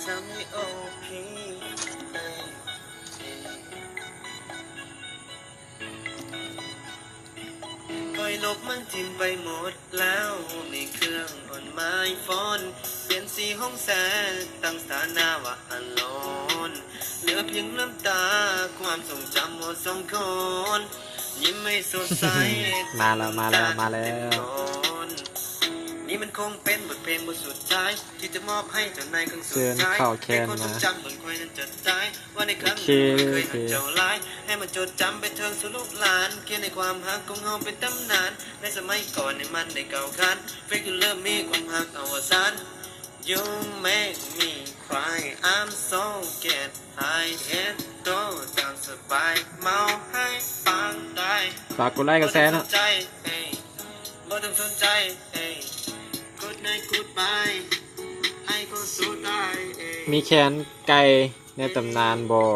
ຂ້ອຍລົບມັນຖິ້ມໄປໝົດແລ້ວ ໃນເຄື່ອງອ່ອນໄມ້ຟອນ ປ່ຽນສີຫ້ອງແຊ ຕັ້ງສານາວ່າອາລອນ ເຫຼືອພຽງນ້ຳຕາ ຄວາມຊົງຈຳເຮົາສອງຄົນ ຍິ້ມໃຫ້ສົດໃສ ມາແລ້ວ ມາແລ້ວ ມາແລ້ວ ນີ້ມັນຄົງເປັນບົດເພງບົດສຸດທ້າຍ ທີ່ຈະມອບໃຫ້ເຈົ້າໃນຄັ້ງສຸດທ້າຍ ໃນຄວາມຊົງຈຳຂອງຂ້ອຍນັ້ນຈະຕາຍ ວ່າໃນຄັ້ງໜຶ່ງຂ້ອຍເຄີຍຮັກເຈົ້າຫຼາຍ ໃຫ້ມັນຈົດຈຳໄປເຖິງສູ່ລູກຫຼານ ຂຽນໃຫ້ຄວາມຮັກຂອງເຮົາເປັນຕຳນານ ໃນສະໄໝກ່ອນໃຫ້ມັນໄດ້ກ້າວຂານ Fake you love me ຄວາມຮັກອະວະສານ You make me cry I'm so glad I had to ຕາມສະບາຍ ເມົາໃຫ້ປາງຕາຍ ຝາກກົດໄລກ໌ກັບແຊເນາະ Good night, goodbye. I go so die. ມີແຄນໄກ່ໃນຕຳນານບໍ່?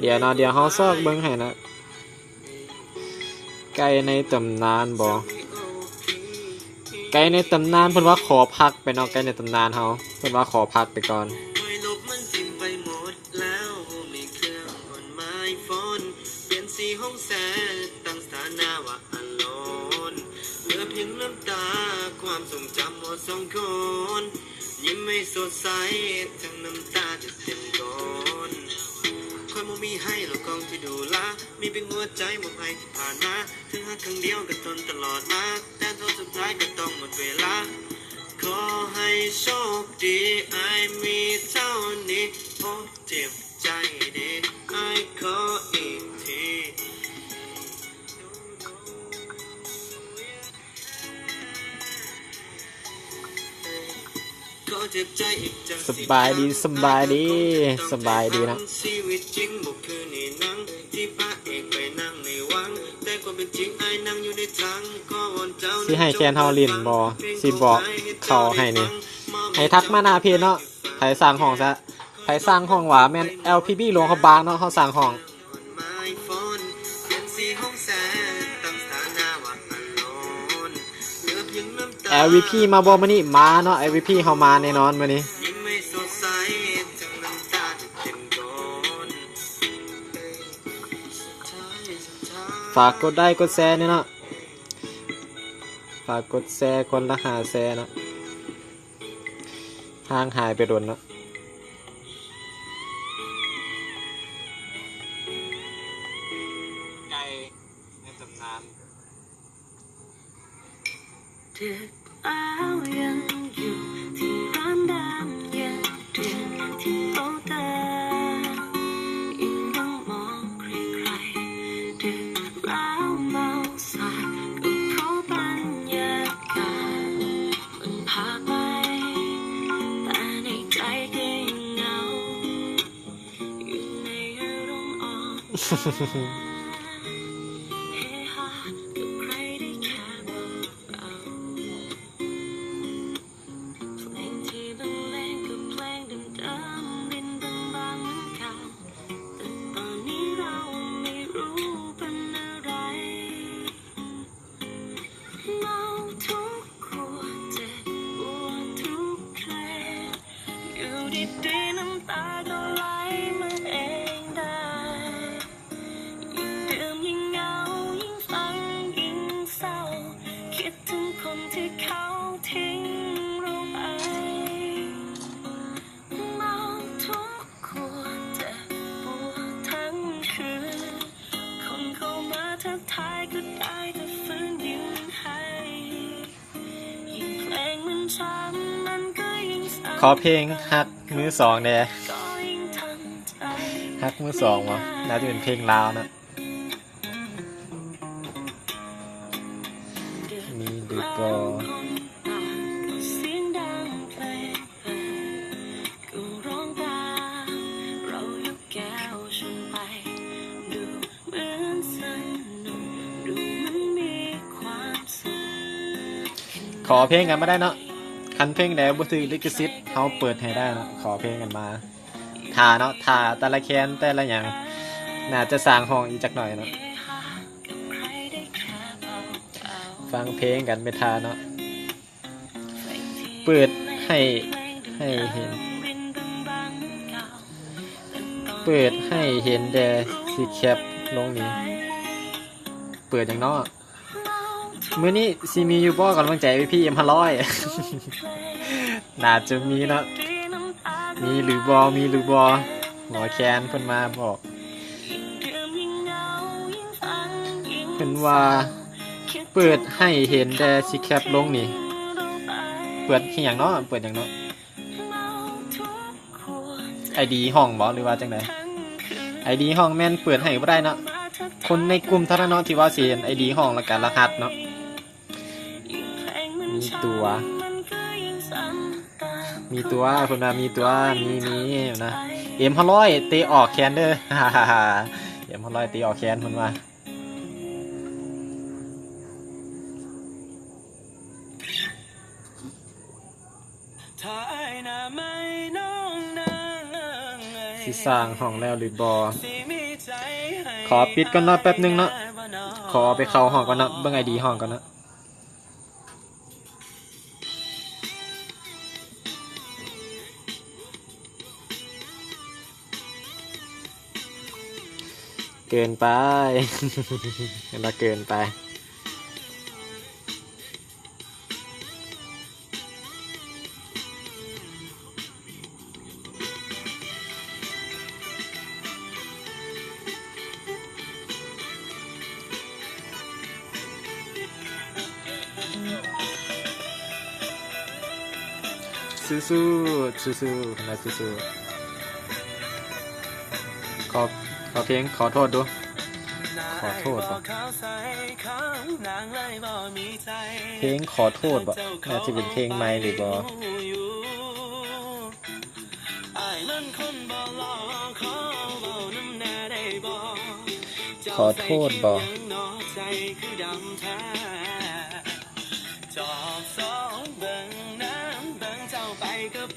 ດຽວເນາະ ດຽວເຮົາຊອກເບິ່ງໃຫ້ເນາະ ໄກ່ໃນຕຳນານບໍ່? ໄກ່ໃນຕຳນານ ເພິ່ນວ່າຂໍພັກໄປເນາະ ໄກ່ໃນຕຳນານເຮົາ ເພິ່ນວ່າຂໍພັກໄປກ່ອນ. ແລ້ວມີເຄື່ອງອ່ອນໄມ້ຟອນ ປ່ຽນສີຫ້ອງແຊ ຕັ້ງສານາວ່າອາລອນ ເຫຼືອພຽງນ້ຳຕາ ຄວາມຊົງຈຳເຮົາສອງຄົນ ຍິ້ມໃຫ້ສົດໃສ ທັງນ້ຳຕາທີ່ເຕັມກ້ອນ ຂ້ອຍບໍ່ມີໃຫ້ແລ້ວ ຂອງທີ່ດູລາ ມີພຽງຫົວໃຈມອບໃຫ້ທີ່ຜ່ານມາ ເຖິງຮັກຄັ້ງດຽວກໍທົນຕະຫຼອດມາ ແຕ່ຕົນສຸດທ້າຍກໍຕ້ອງໝົດເວລາ ຂໍໃຫ້ໂຊກດີ ອ້າຍມີເທົ່ານີ້ ໂອ້ ເຈັບໃຈເດ ອ້າຍຂໍອີກທີ ຂໍເຈັບໃຈອີກຈັກ ສະບາຍດີ ສະບາຍດີ ສະບາຍດີນະ ຊີວິດຈິງບໍ່ຄືໃນໜັງ ທີ່ພະເອກໄປນັ່ງໃນວັງ ແຕ່ຄວາມເປັນຈິງອ້າຍນັ່ງຢູ່ໃນຖັງ ຂໍວອນເຈົ້າ ຊິໃຫ້ແຄນເຮົາຫຼິ້ນບໍ່? ຊິບອກເຂົາໃຫ້ນີ້ ໃຫ້ທັກມາໜ້າເພຈເນາະ ໃຜສ້າງຫ້ອງຊະ ໃຜສ້າງຫ້ອງຫວາ? ແມ່ນ ແອລພີບີ ຫຼວງພະບາງເນາະ ເຮົາສ້າງຫ້ອງ ແອລວີພີ ມາບໍ່ມື້ນີ້? ມາເນາະ ແອລວີພີ ເຮົາມາແນ່ນອນມື້ນີ້ ຝາກກົດໄລກ໌ກົດແຊແດ່ເນາະ ຝາກກົດແຊ ຄົນລະຫ້າແຊເນາະ ຫ່າງຫາຍໄປດົນເນາະ ໄກ່ໃນຕຳນານ ດຶກແລ້ວຍັງຢູ່ທີ່ຮ້ານດຳ ຍັງດື່ມທີ່ເຄົາເຕີ ຍັງນັ່ງມອງໃຄໆ ດຶກແລ້ວເມົາສາ ກໍເພາະບັນຍາກາດມັນພາໄປ ແຕ່ໃນໃຈກໍຍັງເຫງົາ ຢູ່ໃນອາລົມອ່ອນເຮຮາ ກັບໃຄໄດ້ແຄ່ເບົາໆ ເພງທີ່ບັນເລງກໍເພງເດີມໆ ຫຼິ້ນບາງໆ ເໝືອນເກົ່າ ແຕ່ຕອນນີ້ເຮົາໄມ່ຮູ້ເປັນອະໄລ ເມົາທຸກຂວດ ເຈັບປວດທຸກເພລງ ຢູ່ດີໆ ນ້ຳຕາກໍໄຫຼມາເອງໄດ້ ຍິ່ງດື່ມຍິ່ງເຫງົາ ຍິ່ງຟັງຍິ່ງເສົ້າ ຄິດເຖິງຄົນທີ່ເຂົາຖິ້ມເຮົາໄປ ເມົາທຸກຂວດ ເຈັບປວດທັງຄືນ ຄົນເຂົ້າມາທັກທາຍກໍໄດ້ແຕ່ຟື້ນດິນໃຫ້ ຍິ່ງເພງມັນຊ້ຳ ມັນກໍຍິ່ງຊ້ຳ ຂໍເພງຮັກມືສອງແດ່ ກໍຍິ່ງທຳໃຈ ຮັກມືສອງບໍ? ໜ້າຈະເປັນເພງລາວເນາະ ມີຫຼືບໍ່? ຂໍເພງກັນມາໄດ້ເນາະ ຄັນເພງໃດບໍ່ຖືກລິຂະສິດ ເຮົາເປີດໃຫ້ໄດ້ເນາະ ຂໍເພງກັນມາ. ຖ້າເນາະ ຖ້າແຕ່ລະແຄນແຕ່ລະຫຍັງ ໜ້າຈະສ້າງຫ້ອງອີກຈັກໜ້ອຍເນາະ ຟັງເພງກັນໄປທ່າເນາະ ເປີດໃຫ້ ໃຫ້ເຫັນ. ເປີດໃຫ້ເຫັນແດ່ ຊິແຄບລົງນີ້. ເປີດຫຍັງເນາະ? ມື້ນີ້ຊິມີຢູ່ບໍ່ກຳລັງໃຈ ວີ ພີ ເອັມ ຫ້າຮ້ອຍ? ໜ້າຈະມີເນາະ. ມີຫຼືບໍ່? ມີຫຼືບໍ່? ຫົວແຄນເພິ່ນມາບອກ. ເພິ່ນວ່າ ເປີດໃຫ້ເຫັນແດ່ ຊິແຄບລົງນີ້. ເປີດເຮັດຫຍັງເນາະ? ເປີດຫຍັງເນາະ? ໄອດີຫ້ອງບໍ ຫຼືວ່າຈັ່ງໃດ? ໄອດີຫ້ອງແມ່ນເປີດໃຫ້ບໍ່ໄດ້ເນາະ. ຄົນໃນກຸ່ມເທົ່ານັ້ນເນາະ ທີ່ວ່າຊິເຫັນໄອດີຫ້ອງ ແລ້ວກະລະຫັດເນາະ. ມີຕົວ ມີຕົວ ເພິ່ນວ່າມີຕົວ ມີ ມີນະ. ເອັມຫ້າຮ້ອຍ ເຕະອອກແຄນເດີ ເອັມຫ້າຮ້ອຍ ເຕະອອກແຄນ ເພິ່ນວ່າ. ຊິສ້າງຫ້ອງແລ້ວຫຼືບໍ່? ຂໍປິດກ່ອນເນາະ ແປັບໜຶ່ງເນາະ. ຂໍໄປເຂົ້າຫ້ອງກ່ອນເນາະ ເບິ່ງໄອດີຫ້ອງກ່ອນເນາະ. ເກີນໄປ ເຫັນວ່າເກີນໄປ. ສູ້ໆ ສູ້ໆ ເພິ່ນວ່າສູ້ໆ. ຂໍ ຂໍເພງຂໍໂທດດູ. ຂໍໂທດບໍ? ເພງຂໍໂທດບໍ? ໜ້າຈະເປັນເພງໃໝ່ຫຼືບໍ່? ຂໍໂທດບໍ?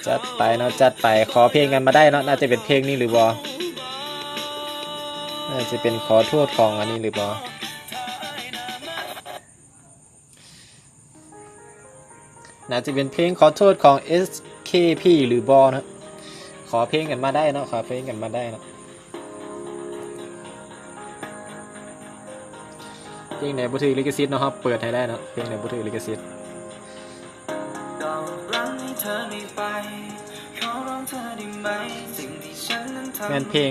ຈັດໄປເນາະ ຈັດໄປ. ຂໍເພງກັນມາໄດ້ເນາະ. ໜ້າຈະເປັນເພງນີ້ຫຼືບໍ່? ໜ້າຈະເປັນຂໍໂທດຂອງອັນນີ້ຫຼືບໍ່? ໜ້າຈະເປັນເພງຂໍໂທດຂອງ ເອສ ເຄ ພີ ຫຼືບໍ່ເນາະ? ຂໍເພງກັນມາໄດ້ເນາະ ຂໍເພງກັນມາໄດ້ເນາະ. ເພງໃດບໍ່ຖືກລິຂະສິດເນາະ ເຮົາເປີດໃຫ້ໄດ້ເນາະ ເພງໃດບໍ່ຖືກລິຂະສິດ. ແມ່ນເພງ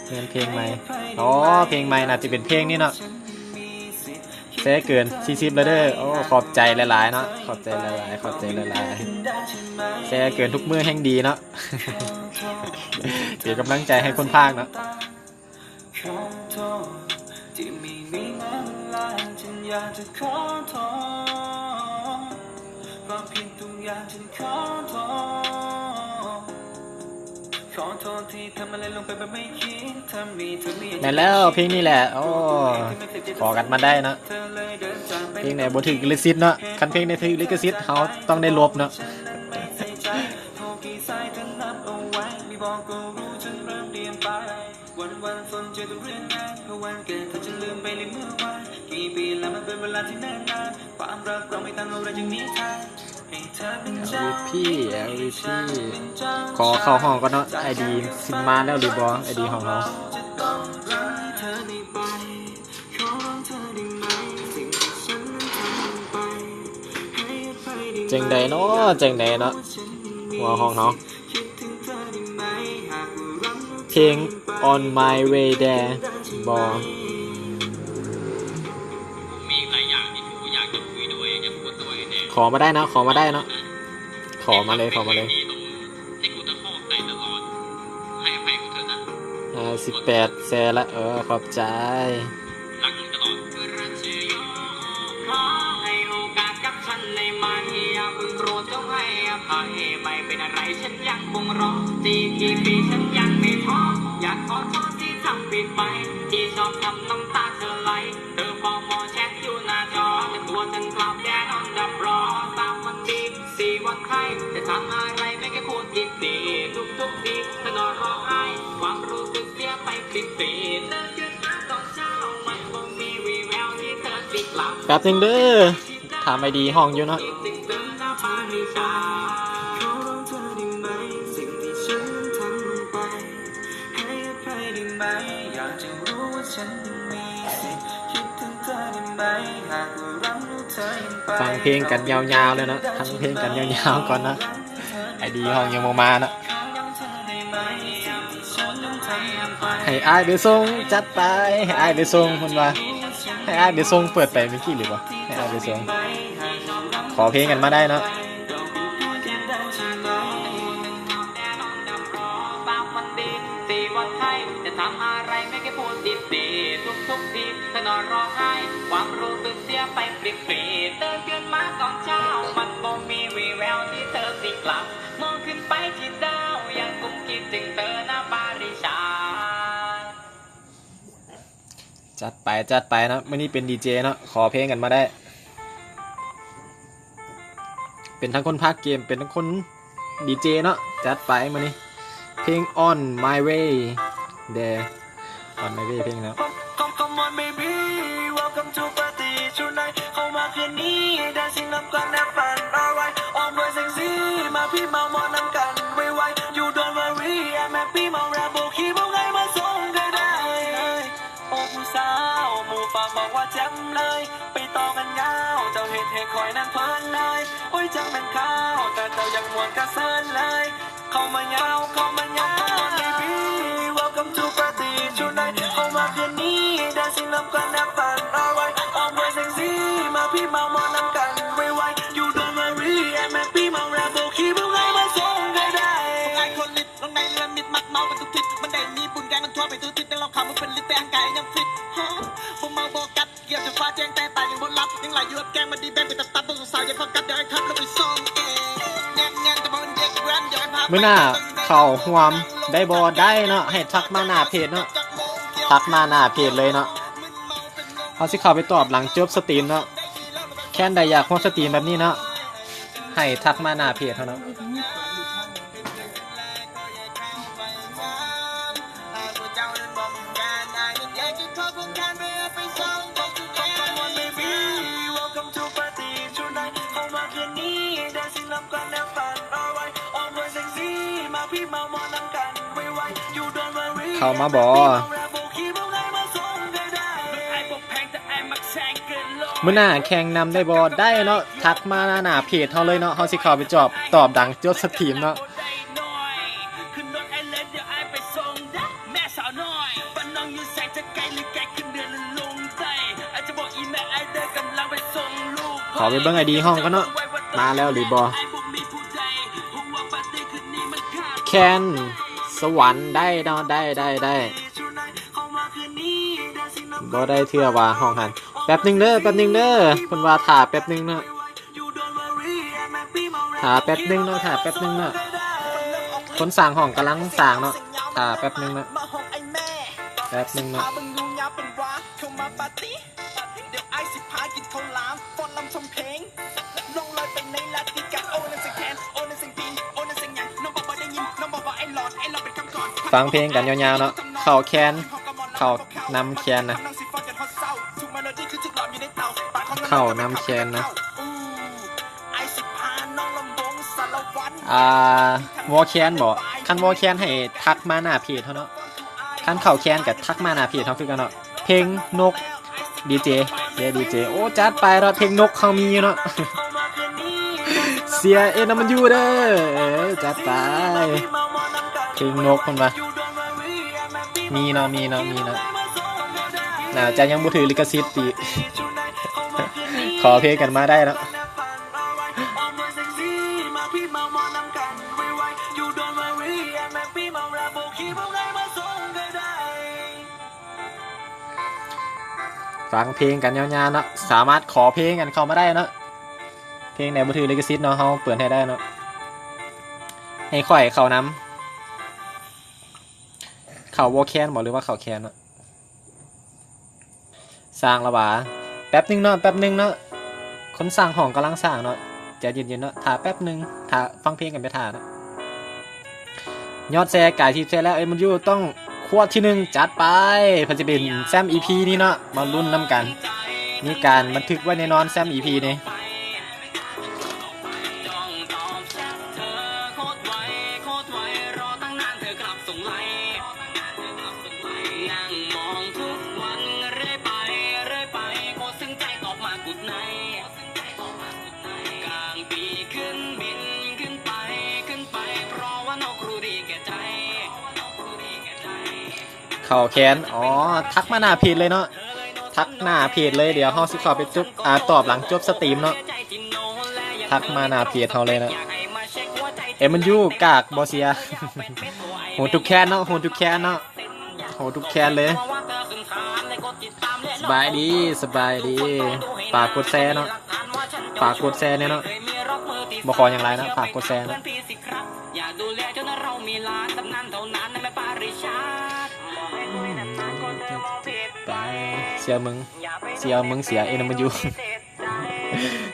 ແມ່ນເພງໃໝ່. ອໍ ເພງໃໝ່ ໜ້າຈະເປັນເພງນີ້ເນາະ. ແຊເກີນສີ່ສິບແລ້ວເດີ. ໂອ້ ຂອບໃຈຫຼາຍໆເນາະ ຂອບໃຈຫຼາຍໆ ຂອບໃຈຫຼາຍໆ. ແຊເກີນທຸກມື້ແຮ່ງດີເນາະ ເປັນກຳລັງໃຈໃຫ້ຄົນພາກເນາະ. ແມ່ນແລ້ວ ເພງນີ້ແຫຼະ. ໂອ້ ຂໍກັນມາໄດ້ເນາະ ເພງໃດບໍ່ຖືກລິຂະສິດເນາະ. ຄັນເພງໃດຖືກລິຂະສິດ ເຮົາຕ້ອງໄດ້ລົບເນາະ. ແອລວີພີ ແອລວີພີ ຂໍເຂົ້າຫ້ອງກ່ອນເນາະ ໄອດີຊິມາແລ້ວຫຼືບໍ່ ໄອດີຂອງເຮົາ. ຈັ່ງໃດເນາະ ຈັ່ງໃດເນາະ ຫົວຫ້ອງເຮົາ. ເພງ On My Way There ບໍ່? ຂໍມາໄດ້ເນາະ ຂໍມາໄດ້ເນາະ ຂໍມາເລີຍ ຂໍມາເລີຍ. ເອີ ສິບແປດແຊລະ ເອີ ຂອບໃຈ. ແປັບໜຶ່ງເດີ ຖາມໄອດີຫ້ອງຢູ່ເນາະ. ຟັງເພງກັນຍາວໆເລີຍເນາະ ຟັງເພງກັນຍາວໆກ່ອນເນາະ. ໄອດີຫ້ອງຍັງບໍ່ມາເນາະ. ໃຫ້ອ້າຍໄປສົ່ງ ຈັດໄປ ໃຫ້ອ້າຍໄປສົ່ງ ເພິ່ນວ່າ ໃຫ້ອ້າຍໄປສົ່ງ ເປີດໄປເມື່ອກີ້ຫຼືບໍ່ ໃຫ້ອ້າຍໄປສົ່ງ. ຂໍເພງກັນມາໄດ້ເນາະ. ຈັດໄປ ຈັດໄປເນາະ ມື້ນີ້ເປັນດີເຈເນາະ ຂໍເພງກັນມາໄດ້ ເປັນທັງຄົນພາກເກມ ເປັນທັງຄົນດີເຈເນາະ ຈັດໄປມື້ນີ້ ເພງ On My Way ເດ້ On My Way ເພງເນາະ. ມື້ໜ້າເຂົ້າຮ່ວມໄດ້ບໍ່? ໄດ້ເນາະ ໃຫ້ທັກມາໜ້າເພຈເນາະ ທັກມາໜ້າເພຈເລີຍເນາະ. ເຮົາຊິເຂົ້າໄປຕອບຫຼັງຈົບສະຕຣີມເນາະ. ແຄນໃດຢາກຮ່ວມສະຕຣີມແບບນີ້ເນາະ ໃຫ້ທັກມາໜ້າເພຈເຮົາເນາະ. ເຂົ້າມາບໍ່? ມື້ໜ້າແຂ່ງນຳໄດ້ບໍ່? ໄດ້ເນາະ ທັກມາໜ້າເພຈເຮົາເລີຍເນາະ ເຮົາຊິເຂົ້າໄປຈອບ ຕອບຫຼັງຈົບສະຕຣີມເນາະ. ຂໍໄປເບິ່ງໄອດີຫ້ອງກ່ອນເນາະ ມາແລ້ວຫຼືບໍ່? ແຄນສະຫວັນ ໄດ້ເນາະ ໄດ້ ໄດ້ ໄດ້. ບໍ່ໄດ້ເທື່ອວ່າຫ້ອງຫັ້ນ. ແປັບໜຶ່ງເດີ ແປັບໜຶ່ງເດີ ເພິ່ນວ່າຖ້າແປັບໜຶ່ງເນາະ ຖ້າແປັບໜຶ່ງເນາະ ຖ້າແປັບໜຶ່ງເນາະ. ຄົນສ້າງຫ້ອງກຳລັງສ້າງເນາະ ຖ້າແປັບໜຶ່ງເນາະ ແປັບໜຶ່ງເນາະ. ຟັງເພງກັນຍາວໆເນາະ ເຂົ້າແຄນ ເຂົ້ານຳແຄນນະ ເຂົ້ານຳແຄນນະ. ອ່າ ວໍແຄນບໍ? ຄັນວໍແຄນໃຫ້ທັກມາໜ້າເພຈເຮົາເນາະ ຄັນເຂົ້າແຄນກໍທັກມາໜ້າເພຈເຮົາຄືກັນເນາະ. ເພງນົກ ດີເຈ ເດ ດີເຈ ໂອ້ ຈັດໄປເນາະ ເພງນົກເຮົາມີຢູ່ເນາະ. ເສຍເອັນນຳມັນຢູ່ເດີ ເອີ ຈັດໄປ ເພງນົກເພິ່ນວ່າ ມີເນາະ ມີເນາະ ມີເນາະ. ໜ້າຈະຍັງບໍ່ຖືກລິຂະສິດຕິ ຂໍເພງກັນມາໄດ້ເນາະ. ຟັງເພງກັນຍາວໆເນາະ ສາມາດຂໍເພງກັນເຂົ້າມາໄດ້ເນາະ. ເພງໃດບໍ່ຖືກລິຂະສິດເນາະ ເຮົາເປີດໃຫ້ໄດ້ເນາະ. ໃຫ້ຂ້ອຍເຂົ້ານຳ ເຂົ້າວໍແຄນບໍ ຫຼືວ່າເຂົ້າແຄນເນາະ? ສ້າງລະຫວາ ແປັບໜຶ່ງເນາະ ແປັບໜຶ່ງເນາະ ຄົນສ້າງຫ້ອງກຳລັງສ້າງເນາະ. ໃຈເຢັນໆເນາະ ຖ້າແປັບໜຶ່ງ ຖ້າຟັງເພງກັນໄປຖ້າເນາະ. ຍອດແຊກາຍສິບແຊແລ້ວ ເອັນມັນຢູຕ້ອງຄວ້າທີໜຶ່ງ ຈັດໄປ. ເພິ່ນຈະເປັນແຊ້ມອີພີນີ້ເນາະ ມາລຸ້ນນຳກັນ ມີການບັນທຶກໄວ້ແນ່ນອນແຊ້ມອີພີນີ້. ຮ ເຂົ້າແຂນ. ອໍ ທັກມາໜ້າເພຈເລີຍເນາະ ທັກໜ້າເພຈເລີຍ. ດຽວເຮົາຊິເຂົ້າໄປຈົບ ອາ ຕອບຫຼັງຈົບສະຕຣີມເນາະ. ທັກມາໜ້າເພຈເຮົາເລີຍເນາະ. ເອັມແອນຢູ ກາກບໍ່ເສຍ. ໂຫດທຸກແຄນເນາະ ໂຫດທຸກແຄນເນາະ ໂຫດທຸກແຄນເລີຍ. ສະບາຍດີ ສະບາຍດີ. ຝາກກົດແຊເນາະ ຝາກກົດແຊແດ່ເນາະ. ບໍ່ຂໍຫຍັງຫຼາຍເນາະ ຝາກກົດແຊເນາະ. ໄປ ເສຍເມືອງ ເສຍເມືອງ ເສຍເອັມແອນຢູ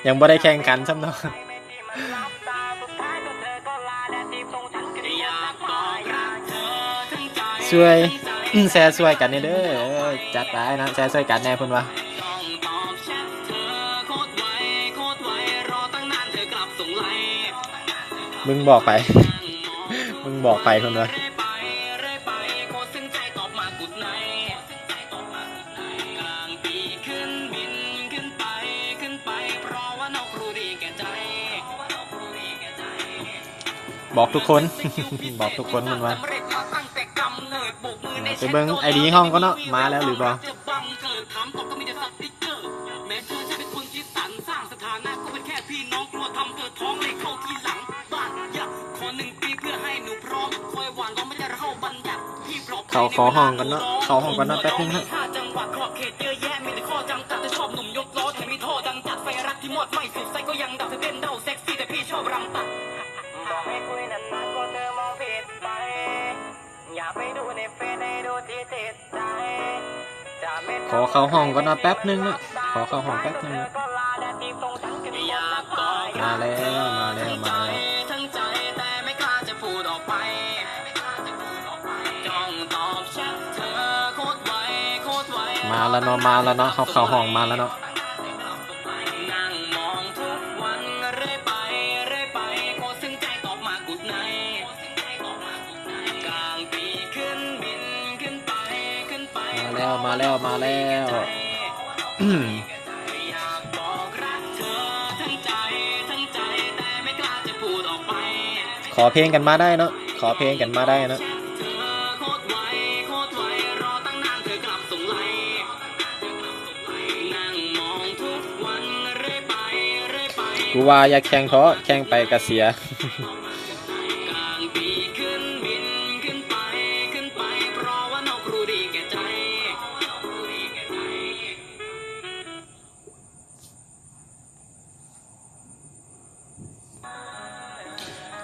ຍັງບໍ່ໄດ້ແຂ່ງຂັນຊ້ຳເນາະ. ຊ່ວຍ ແຊຊ່ວຍກັນແດ່ເດີ. ເອີ ຈັດໄປເນາະ ແຊຊ່ວຍກັນແດ່ເພິ່ນວ່າ. ມຶງບອກໃຜ ມຶງບອກໃຜເພິ່ນວ່າ. ບອກທຸກຄົນ ບອກທຸກຄົນເພິ່ນວ່າ. ໄປເບິ່ງໄອດີຫ້ອງກ່ອນເນາະ ມາແລ້ວຫຼືບໍ່. ເຂົ້າຂໍຫ້ອງກ່ອນເນາະ ເຂົ້າຫ້ອງກ່ອນເນາະ ແປັບໜຶ່ງເນາະ. ຂໍເຂົ້າຫ້ອງກ່ອນເນາະ ແປັບໜຶ່ງເນາະ ຂໍເຂົ້າຫ້ອງແປັບໜຶ່ງເນາະ. ມາແລ້ວ ມາແລ້ວ ມາແລ້ວ ມາແລ້ວເນາະ ມາແລ້ວເນາະ ເຮົາເຂົ້າຫ້ອງມາແລ້ວເນາະ. ມາແລ້ວ ມາແລ້ວ ມາແລ້ວ. ຂໍເພງກັນມາໄດ້ເນາະ ຂໍເພງກັນມາໄດ້ເນາະ. ກູວ່າຢ່າແຂ່ງເທາະ ແຂ່ງໄປກະເສຍ.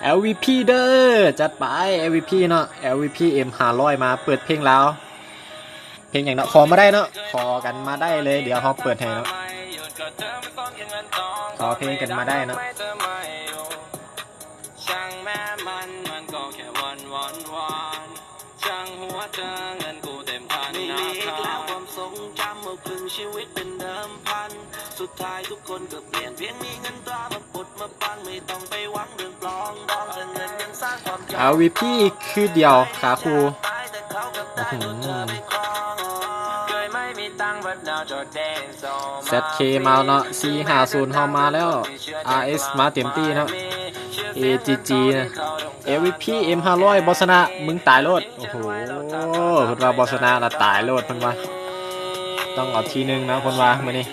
ແອລວີພີເດີ ຈັດໄປ ແອລວີພີເນາະ ແອລວີພີ ເອັມຫ້າຮ້ອຍ ມາເປີດເພງລາວ. ເພງຫຍັງເນາະ ຂໍມາໄດ້ເນາະ ຂໍກັນມາໄດ້ເລີຍ ດຽວເຮົາເປີດໃຫ້ເນາະ ຂໍເພງກັນມາໄດ້ເນາະ. ແອລວີພີຄືດຽວ ຂາຄູ່ ແຊັດເຄ ມາເນາະ ສີ່ຫ້າສູນ ເຮົາມາແລ້ວ. ອາເອັສ ມາເຕັມທີ່ເນາະ ເອຈີຈີ ເອັມວີພີ ເອັມຫ້າຮ້ອຍ ບໍ່ຊະນະ ມຶງຕາຍໂລດ. ໂອ້ໂຫ ເພິ່ນວ່າບໍ່ຊະນະລະຕາຍໂລດ ເພິ່ນວ່າ ຕ້ອງເອົາທີໜຶ່ງນະ ເພິ່ນວ່າມື້ນີ້.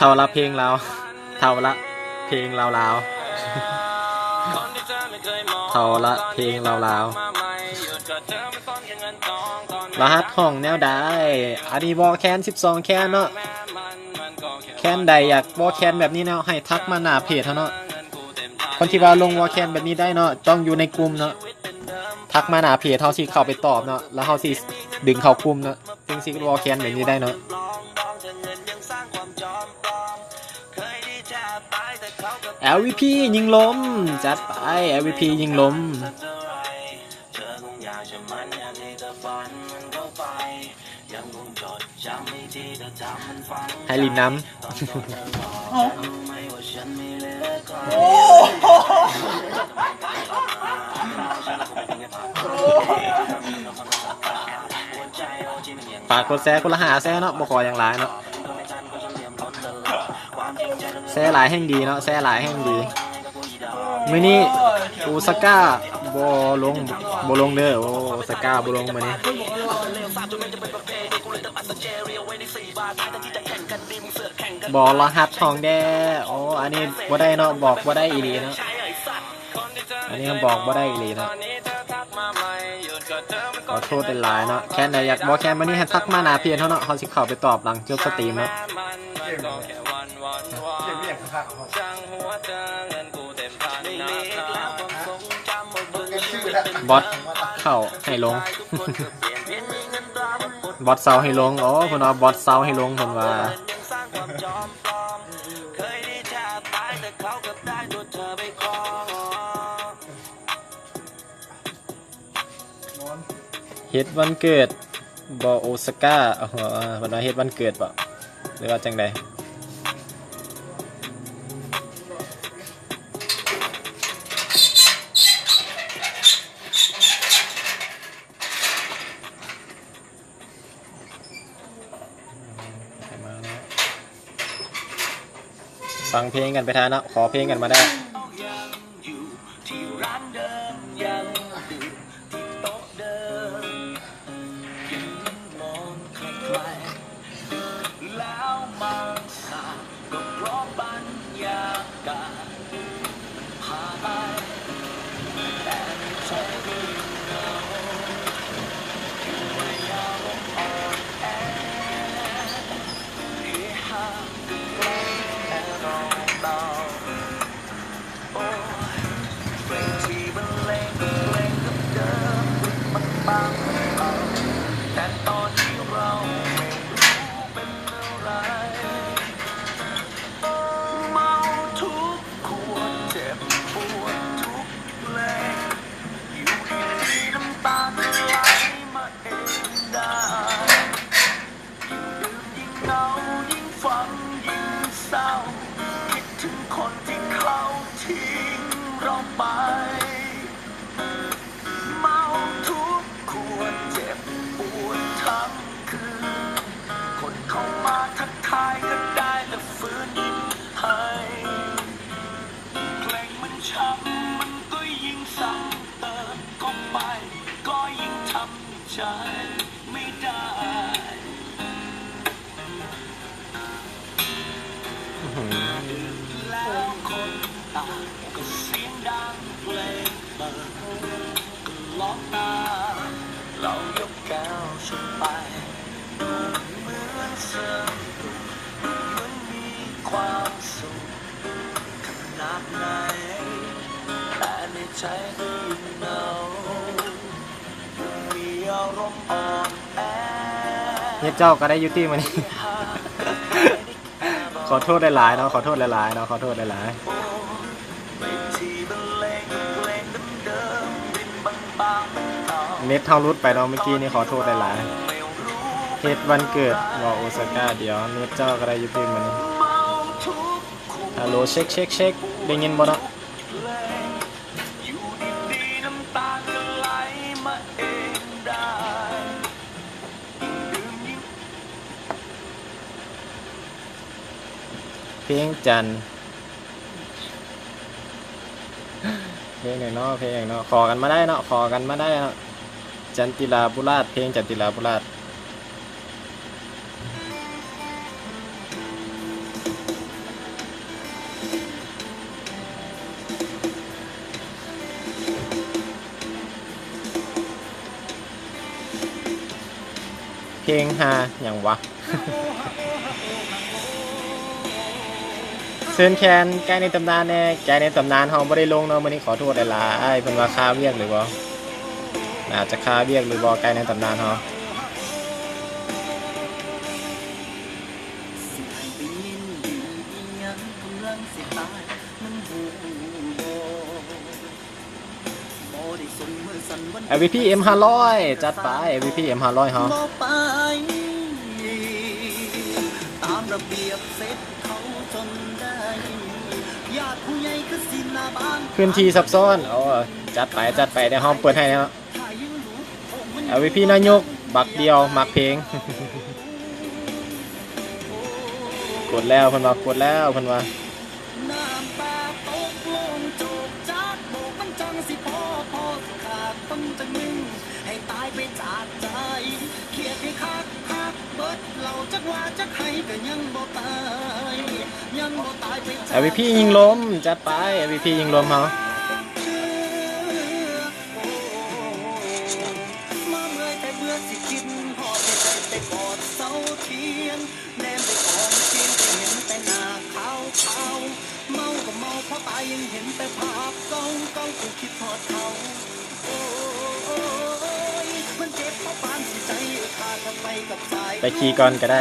ເທົ່າລະເພງລາວ ເທົ່າລະເພງລາວ ເທົ່າລະເພງລາວໆ. ລະຫັດຫ້ອງແນວໃດ? ອັນນີ້ວໍແຄນສິບສອງແຄນເນາະ. ແຄນໃດຢາກວໍແຄນແບບນີ້ເນາະ ໃຫ້ທັກມາໜ້າເພຈເຮົາເນາະ. ຄົນທີ່ວ່າລົງວໍແຄນແບບນີ້ໄດ້ເນາະ ຕ້ອງຢູ່ໃນກຸ່ມເນາະ. ທັກມາໜ້າເພຈ ເຮົາຊິເຂົ້າໄປຕອບເນາະ ແລ້ວເຮົາຊິດຶງເຂົ້າກຸ່ມເນາະ ຈຶ່ງຊິວໍແຄນແບບນີ້ໄດ້ເນາະ. ແອລວີພີຍິງລົມ ຈັດໄປ ແອລວີພີຍິງລົມ. ໃຫ້ຫຼິ້ນນຳ. ຝາກກົດແຊ ຄົນລະຫ້າແຊເນາະ ບໍ່ຂໍຫຍັງຫຼາຍເນາະ. ແຊຫຼາຍແຮ່ງດີເນາະ ແຊຫຼາຍແຮ່ງດີ. ມື້ນີ້ໂອຊາກາບໍ່ລົງ ບໍ່ລົງເດີ. ໂອ ໂອຊາກາບໍ່ລົງມື້ນີ້. ບໍ່ລະຫັດຫ້ອງແດ່. ໂອ ອັນນີ້ບໍ່ໄດ້ເນາະ ບອກບໍ່ໄດ້ອີ່ຫຼີເນາະ. ອັນນີ້ບອກບໍ່ໄດ້ອີ່ຫຼີເນາະ. ຂໍໂທດຫຼາຍໆເນາະ. ແຄນໃດຢາກ ບໍ່ແຄນມື້ນີ້ໃຫ້ທັກມາໜ້າເພຈເຮົາເນາະ ເຮົາຊິເຂົ້າໄປຕອບຫຼັງຈົບສະຕຣີມເນາະ. ບອດເຂົ້າໃຫ້ລົງ ບອດເຊົາໃຫ້ລົງ. ໂອ ເພິ່ນວ່າບອດເຊົາໃຫ້ລົງ ເພິ່ນວ່າ. ເຮັດວັນເກີດບໍ່ໂອຊາກາ? ເອີ ເພິ່ນວ່າເຮັດວັນເກີດບໍ່ ຫຼືວ່າຈັ່ງໃດ? ຟັງເພງກັນໄປທ່າເນາະ ຂໍເພງກັນມາໄດ້. ເຮັດເຈົ້າກໍໄດ້ຢູ່ຕິມື້ນີ້. ຂໍໂທດຫຼາຍໆເນາະ ຂໍໂທດຫຼາຍໆເນາະ ຂໍໂທດຫຼາຍໆ. ເນັດເຮົາຫຼຸດໄປເນາະ ເມື່ອກີ້ນີ້ ຂໍໂທດຫຼາຍໆ. ເຮັດວັນເກີດບໍ່ໂອຊາກາ? ດຽວເນັດເຈົ້າກໍໄດ້ຢູ່ຕິມື້ນີ້. ຮັລໂຫຼ ເຊັກໆ ໄດ້ຍິນບໍ່ເນາະ? ເພງຈັນ ເພງຫຍັງເນາະ ເພງຫຍັງເນາະ? ຂໍກັນມາໄດ້ເນາະ ຂໍກັນມາໄດ້ເນາະ. ຈັນຕິລາບຸລາດ ເພງຈັນຕິລາບຸລາດ. ເພງຫາຫຍັງວະ? ເຊີນແຄນ ໄກໃນຕຳນານແດ່. ໄກໃນຕຳນານເຮົາບໍ່ໄດ້ລົງເນາະມື້ນີ້ ຂໍໂທດຫຼາຍໆ. ເພິ່ນວ່າຄາວຽກຫຼືບໍ່? ໜ້າຈະຄາວຽກຫຼືບໍ່ ໄກໃນຕຳນານເຮົາ? ຊິໃຫ້ໄປຍິນດີອີ່ຫຍັງ ກຳລັງຊິຕາຍ ມັນຫູ ແອລວີພີ ເອັມຫ້າຮ້ອຍ ຈັດໄປ ແອລວີພີ ເອັມຫ້າຮ້ອຍເຮົາ. ພື້ນທີ່ຊັບຊ້ອນ ໂອ້ ຈັດໄປ ຈັດໄປ ດຽວເຮົາເປີດໃຫ້ເນາະ. ແອລວີພີນາຍົກ ບັກດຽວ ມັກເພງ ກົດແລ້ວເພິ່ນວ່າ ກົດແລ້ວເພິ່ນວ່າ. ແອລວີພີຍິງລົມ ຈັດໄປ ແອລວີພີຍິງລົມເຮົາ. ໄປຂີ່ກ່ອນກໍໄດ້.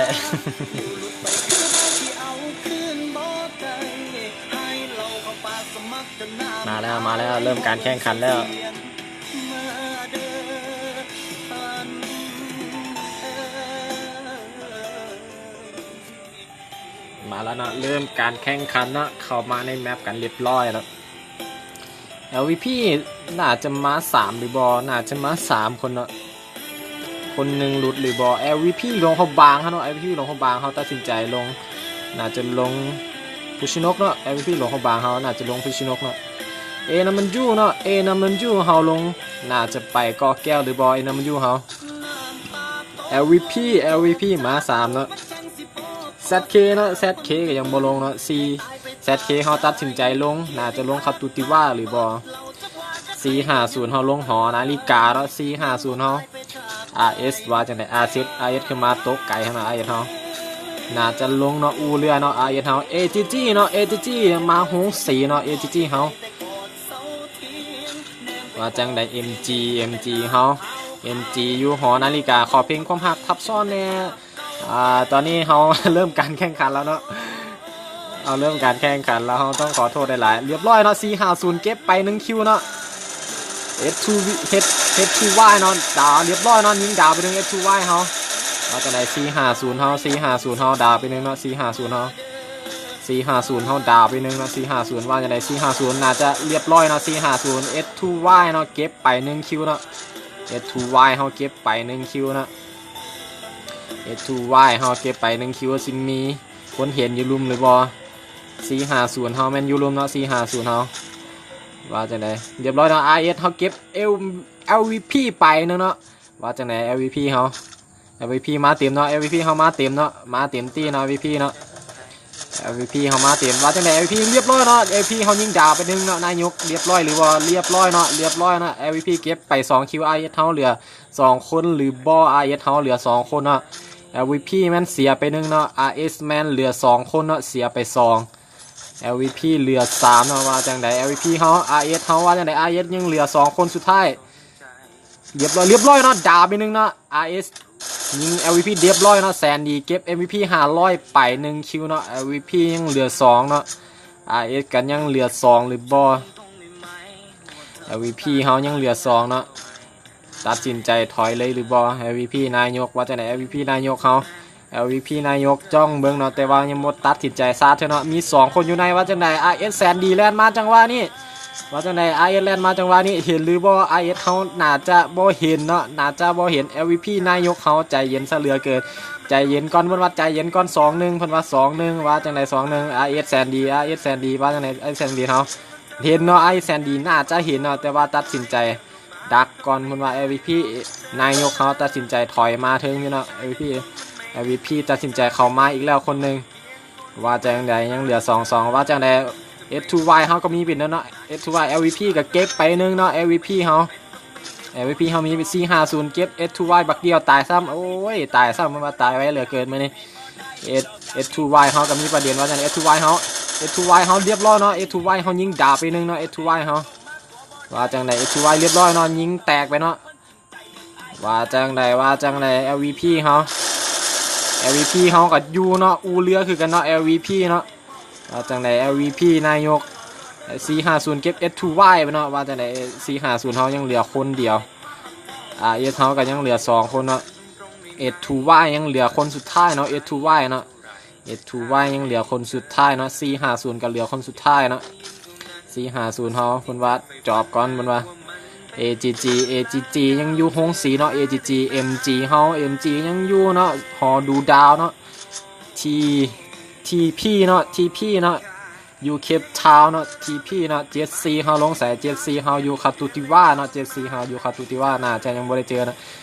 ມາແລ້ວ ມາແລ້ວ ເລີ່ມການແຂ່ງຂັນແລ້ວ. ມາແລ້ວເນາະ ເລີ່ມການແຂ່ງຂັນເນາະ ເຂົ້າມາໃນແມັບກັນຮຽບຮ້ອຍແລ້ວ. ແອລວີພີໜ້າຈະມາສາມຫຼືບໍ່? ໜ້າຈະມາສາມຄົນເນາະ ຄົນໜຶ່ງຫຼຸດຫຼືບໍ່? ແອລວີພີຫຼວງພະບາງເຮົາເນາະ ແອລວີພີຫຼວງພະບາງເຮົາຕັດສິນໃຈລົງ ໜ້າຈະລົງພູຊິນົກເນາະ ແອລວີພີຫຼວງພະບາງເຮົາໜ້າຈະລົງພູຊິນົກເນາະ. ເອນຳມັນຢູເນາະ ເອນຳມັນຢູເຮົາລົງ ໜ້າຈະໄປເກາະແກ້ວຫຼືບໍ່ ເອນຳມັນຢູເຮົາ? ແອລວີພີ ແອລວີພີມາສາມເນາະ. ແຊັດເຄເນາະ ແຊັດເຄກໍຍັງບໍ່ລົງເນາະ ສີ່ ແຊັດເຄເຮົາຕັດສິນໃຈລົງ ໜ້າຈະລົງຄາຕູຕິວາຫຼືບໍ່? ສີ່ຫ້າສູນເຮົາລົງຫໍນາລິກາເນາະ ສີ່ຫ້າສູນເຮົາ. ອາເອັສວ່າຈັ່ງໃດ? ອາເຊັດ ອາເອັສຄືມາຕົກໄກຂະໜາດ ອາເອັສເຮົາ ໜ້າຈະລົງເນາະ ອູເຮືອເນາະ ອາເອັສເຮົາ. ເອຈີຈີເນາະ ເອຈີຈີມາໂຮງສີເນາະ ເອຈີຈີເຮົາ. ວ່າຈັ່ງໃດ? ເອັມຈີ ເອັມຈີເຮົາ ເອັມຈີຢູ່ຫໍນາລິກາ ຂໍເພງຄວາມຮັກທັບຊ້ອນແດ່. ອາ ຕອນນີ້ເຮົາເລີ່ມການແຂ່ງຂັນແລ້ວເນາະ ເຮົາເລີ່ມການແຂ່ງຂັນແລ້ວ ເຮົາຕ້ອງຂໍໂທດຫຼາຍໆ. ຮຽບຮ້ອຍເນາະ ສີ່ຫ້າສູນເກັບໄປໜຶ່ງຄິວເນາະ. ເອັດທູ ເຮັດ ເຮັດທູວາຍເນາະ ດາວ ຮຽບຮ້ອຍເນາະ ຍິງດາວໄປໜຶ່ງ ເອັດທູວາຍເຮົາ. ວ່າຈັ່ງໃດ? ສີ່ຫ້າສູນເຮົາ ສີ່ຫ້າສູນເຮົາດາວໄປໜຶ່ງເນາະ ສີ່ຫ້າສູນເຮົາ ສີ່ຫ້າສູນເຮົາດາວໄປໜຶ່ງເນາະ ສີ່ຫ້າສູນ. ວ່າຈັ່ງໃດ? ສີ່ຫ້າສູນໜ້າຈະຮຽບຮ້ອຍເນາະ ສີ່ຫ້າສູນ ເອັດທູວາຍເນາະ ເກັບໄປໜຶ່ງຄິວເນາະ ເອັດທູວາຍເຮົາເກັບໄປໜຶ່ງຄິວເນາະ ເອັດທູວາຍເຮົາເກັບໄປໜຶ່ງຄິວ. ຊິມີຄົນເຫັນຢູ່ລຸ່ມຫຼືບໍ່? ສີ່ຫ້າສູນເຮົາແມ່ນຢູ່ລຸ່ມເນາະ ສີ່ຫ້າສູນເຮົາ. ວ່າຈັ່ງໃດ? ຮຽບຮ້ອຍເນາະ ອາເອັສເຮົາເກັບ ເອລ ແອລວີພີໄປໜຶ່ງເນາະ. ວ່າຈັ່ງໃດ? ແອລວີພີເຮົາ ແອລວີພີມາເຕັມເນາະ ແອລວີພີເຮົາມາເຕັມເນາະ ມາເຕັມທີ່ເນາະ ແອລວີພີເນາະ ແອລວີພີເຮົາມາເຕັມ. ວ່າຈັ່ງໃດ? ແອລວີພີຮຽບຮ້ອຍເນາະ ແອລວີພີເຮົາຍິງດາວໄປໜຶ່ງເນາະ ນາຍົກ ຮຽບຮ້ອຍຫຼືບໍ່? ຮຽບຮ້ອຍເນາະ ຮຽບຮ້ອຍເນາະ ແອລວີພີເກັບໄປສອງຄິວ ອາເອັສເຮົາເຫຼືອສອງຄົນຫຼືບໍ່? ອາເອັສເຮົາເຫຼືອສອງຄົນເນາະ ແອລວີພີແມ່ນເສຍໄປໜຶ່ງເນາະ ອາເອັສແມ່ນເຫຼືອສອງຄົນເນາະ ເສຍໄປສອງ ແອລວີພີເຫຼືອສາມເນາະ. ວ່າຈັ່ງໃດ? ແອລວີພີເຮົາ ອາເອັສເຮົາ ວ່າຈັ່ງໃດ? ອາເອັສຍັງເຫຼືອສອງຄົນສຸດທ້າຍ ຮຽບຮ້ອຍ ຮຽບຮ້ອຍເນາະ ດາວໄປໜຶ່ງເນາະ ອາເອັສຍິງ ແອລວີພີ ຮຽບຮ້ອຍເນາະ ແສນດີເກັບ ເອັມວີພີຫ້າຮ້ອຍໄປໜຶ່ງຄິວເນາະ ແອລວີພີຍັງເຫຼືອສອງເນາະ ອາເອັສກັນຍັງເຫຼືອສອງຫຼືບໍ່? ແອລວີພີເຮົາຍັງເຫຼືອສອງເນາະ ຕັດສິນໃຈຖອຍເລີຍຫຼືບໍ່? ແອລວີພີນາຍົກ ວ່າຈັ່ງໃດ? ແອລວີພີນາຍົກເຮົາ ແອລວີພີນາຍົກ ຈ້ອງເບິ່ງເນາະ ແຕ່ວ່າຍັງບໍ່ຕັດສິນໃຈຊາດເທື່ອເນາະ ມີສອງຄົນຢູ່ໃນ. ວ່າຈັ່ງໃດ? ອາເອັສແສນດີແລ່ນມາຈັງຫວະນີ້ ວ່າຈັ່ງໃດ? ອາເອັສແລ່ນມາຈັງຫວະນີ້ ເຫັນຫຼືບໍ່? ອາເອັສເຮົາໜ້າຈະບໍ່ເຫັນເນາະ ໜ້າຈະບໍ່ເຫັນ ແອລວີພີນາຍົກເຮົາໃຈເຢັນຊະເຫຼືອເກີນ ໃຈເຢັນກ່ອນ ເພິ່ນວ່າໃຈເຢັນກ່ອນ ສອງໜຶ່ງ ເພິ່ນວ່າ ສອງໜຶ່ງ ວ່າຈັ່ງໃດ? ສອງໜຶ່ງ ອາເອັສແສນດີ ອາເອັສແສນດີ ວ່າຈັ່ງໃດ? ອາເອັສແສນດີເຮົາເຫັນເນາະ ອາເອັສແສນດີໜ້າຈະເຫັນເນາະ ແຕ່ວ່າຕັດສິນໃຈ ດັກກ່ອນ ເພິ່ນວ່າ ແອລວີພີ ນາຍົກເຮົາຕັດສິນໃຈຖອຍມາເທິງຢູ່ເນາະ ແອລວີພີ ແອລວີພີຕັດສິນໃຈເຂົ້າມາອີກແລ້ວຄົນໜຶ່ງ. ວ່າຈັ່ງໃດ? ຍັງເຫຼືອສອງສອງ ວ່າຈັ່ງໃດ? ເອັສທູວາຍເຮົາກໍມີເປັນເນາະ ເອັສທູວາຍ ແອລວີພີກໍເກັບໄປໜຶ່ງເນາະ ແອລວີພີເຮົາ ແອລວີພີເຮົາມີ ສີ່ຫ້າສູນ ເກັບ ເອັສທູວາຍ ບັກດຽວຕາຍຊ້ຳ ໂອ້ຍ ຕາຍຊ້ຳ ເພິ່ນວ່າຕາຍໄວເຫຼືອເກີນມື້ນີ້. ເອັສ ເອັສທູວາຍເຮົາກໍມີປະເດັນ ວ່າຈັ່ງໃດ? ເອັສທູວາຍເຮົາ ເອັສທູວາຍເຮົາ ຮຽບຮ້ອຍເນາະ ເອັສທູວາຍເຮົາຍິງດາບໄປໜຶ່ງເນາະ ເອັສທູວາຍເຮົາ. ວ່າຈັ່ງໃດ? ເອັສທູວາຍຮຽບຮ້ອຍເນາະ ຍິງແຕກໄປເນາະ. ວ່າຈັ່ງໃດ? ວ່າຈັ່ງໃດ? ແອລວີພີເຮົາ ແອລວີພີເຮົາກໍຢູ່ເນາະ ອູເຮືອຄືກັນເນາະ ແອລວີພີເນາະ. ວ່າຈັ່ງໃດ? ແອລວີພີນາຍົກ ສີ່ຫ້າສູນ ເກັບ ເອັສທູວາຍ ໄປເນາະ. ວ່າຈັ່ງໃດ? ສີ່ຫ້າສູນເຮົາຍັງເຫຼືອຄົນດຽວ ອາເອສເຮົາກໍຍັງເຫຼືອສອງຄົນເນາະ. ເອສທູວາຍຍັງເຫຼືອຄົນສຸດທ້າຍເນາະ ເອສທູວາຍເນາະ. ເອສທູວາຍຍັງເຫຼືອຄົນສຸດທ້າຍເນາະ ສີ່ຫ້າສູນກໍເຫຼືອຄົນສຸດທ້າຍເນາະ ສີ່ຫ້າສູນເຮົາ. ເພິ່ນວ່າຈອບກ່ອນ ເພິ່ນວ່າ ເອຈີຈີ ເອຈີຈີຍັງຢູ່ໂຮງສີເນາະ ເອຈີຈີ ເອັມຈີເຮົາ ເອັມຈີຍັງຢູ່ເນາະ ຮອດູດາວເນາະ ທີ ທີພີເນາະ ທີພີເນາະ ຢູ່ເຄບທາວເນາະ ທີພີເນາະ. ເຈັດຊີເຮົາລົງໃສ ເຈັດຊີເຮົາຢູ່ຄາຕູຕິວາເນາະ ເຈັດຊີເຮົາຢູ່ຄາຕູຕິວາ ໜ້າຈະຍັງບໍ່ໄດ້ເຈີເນາະ.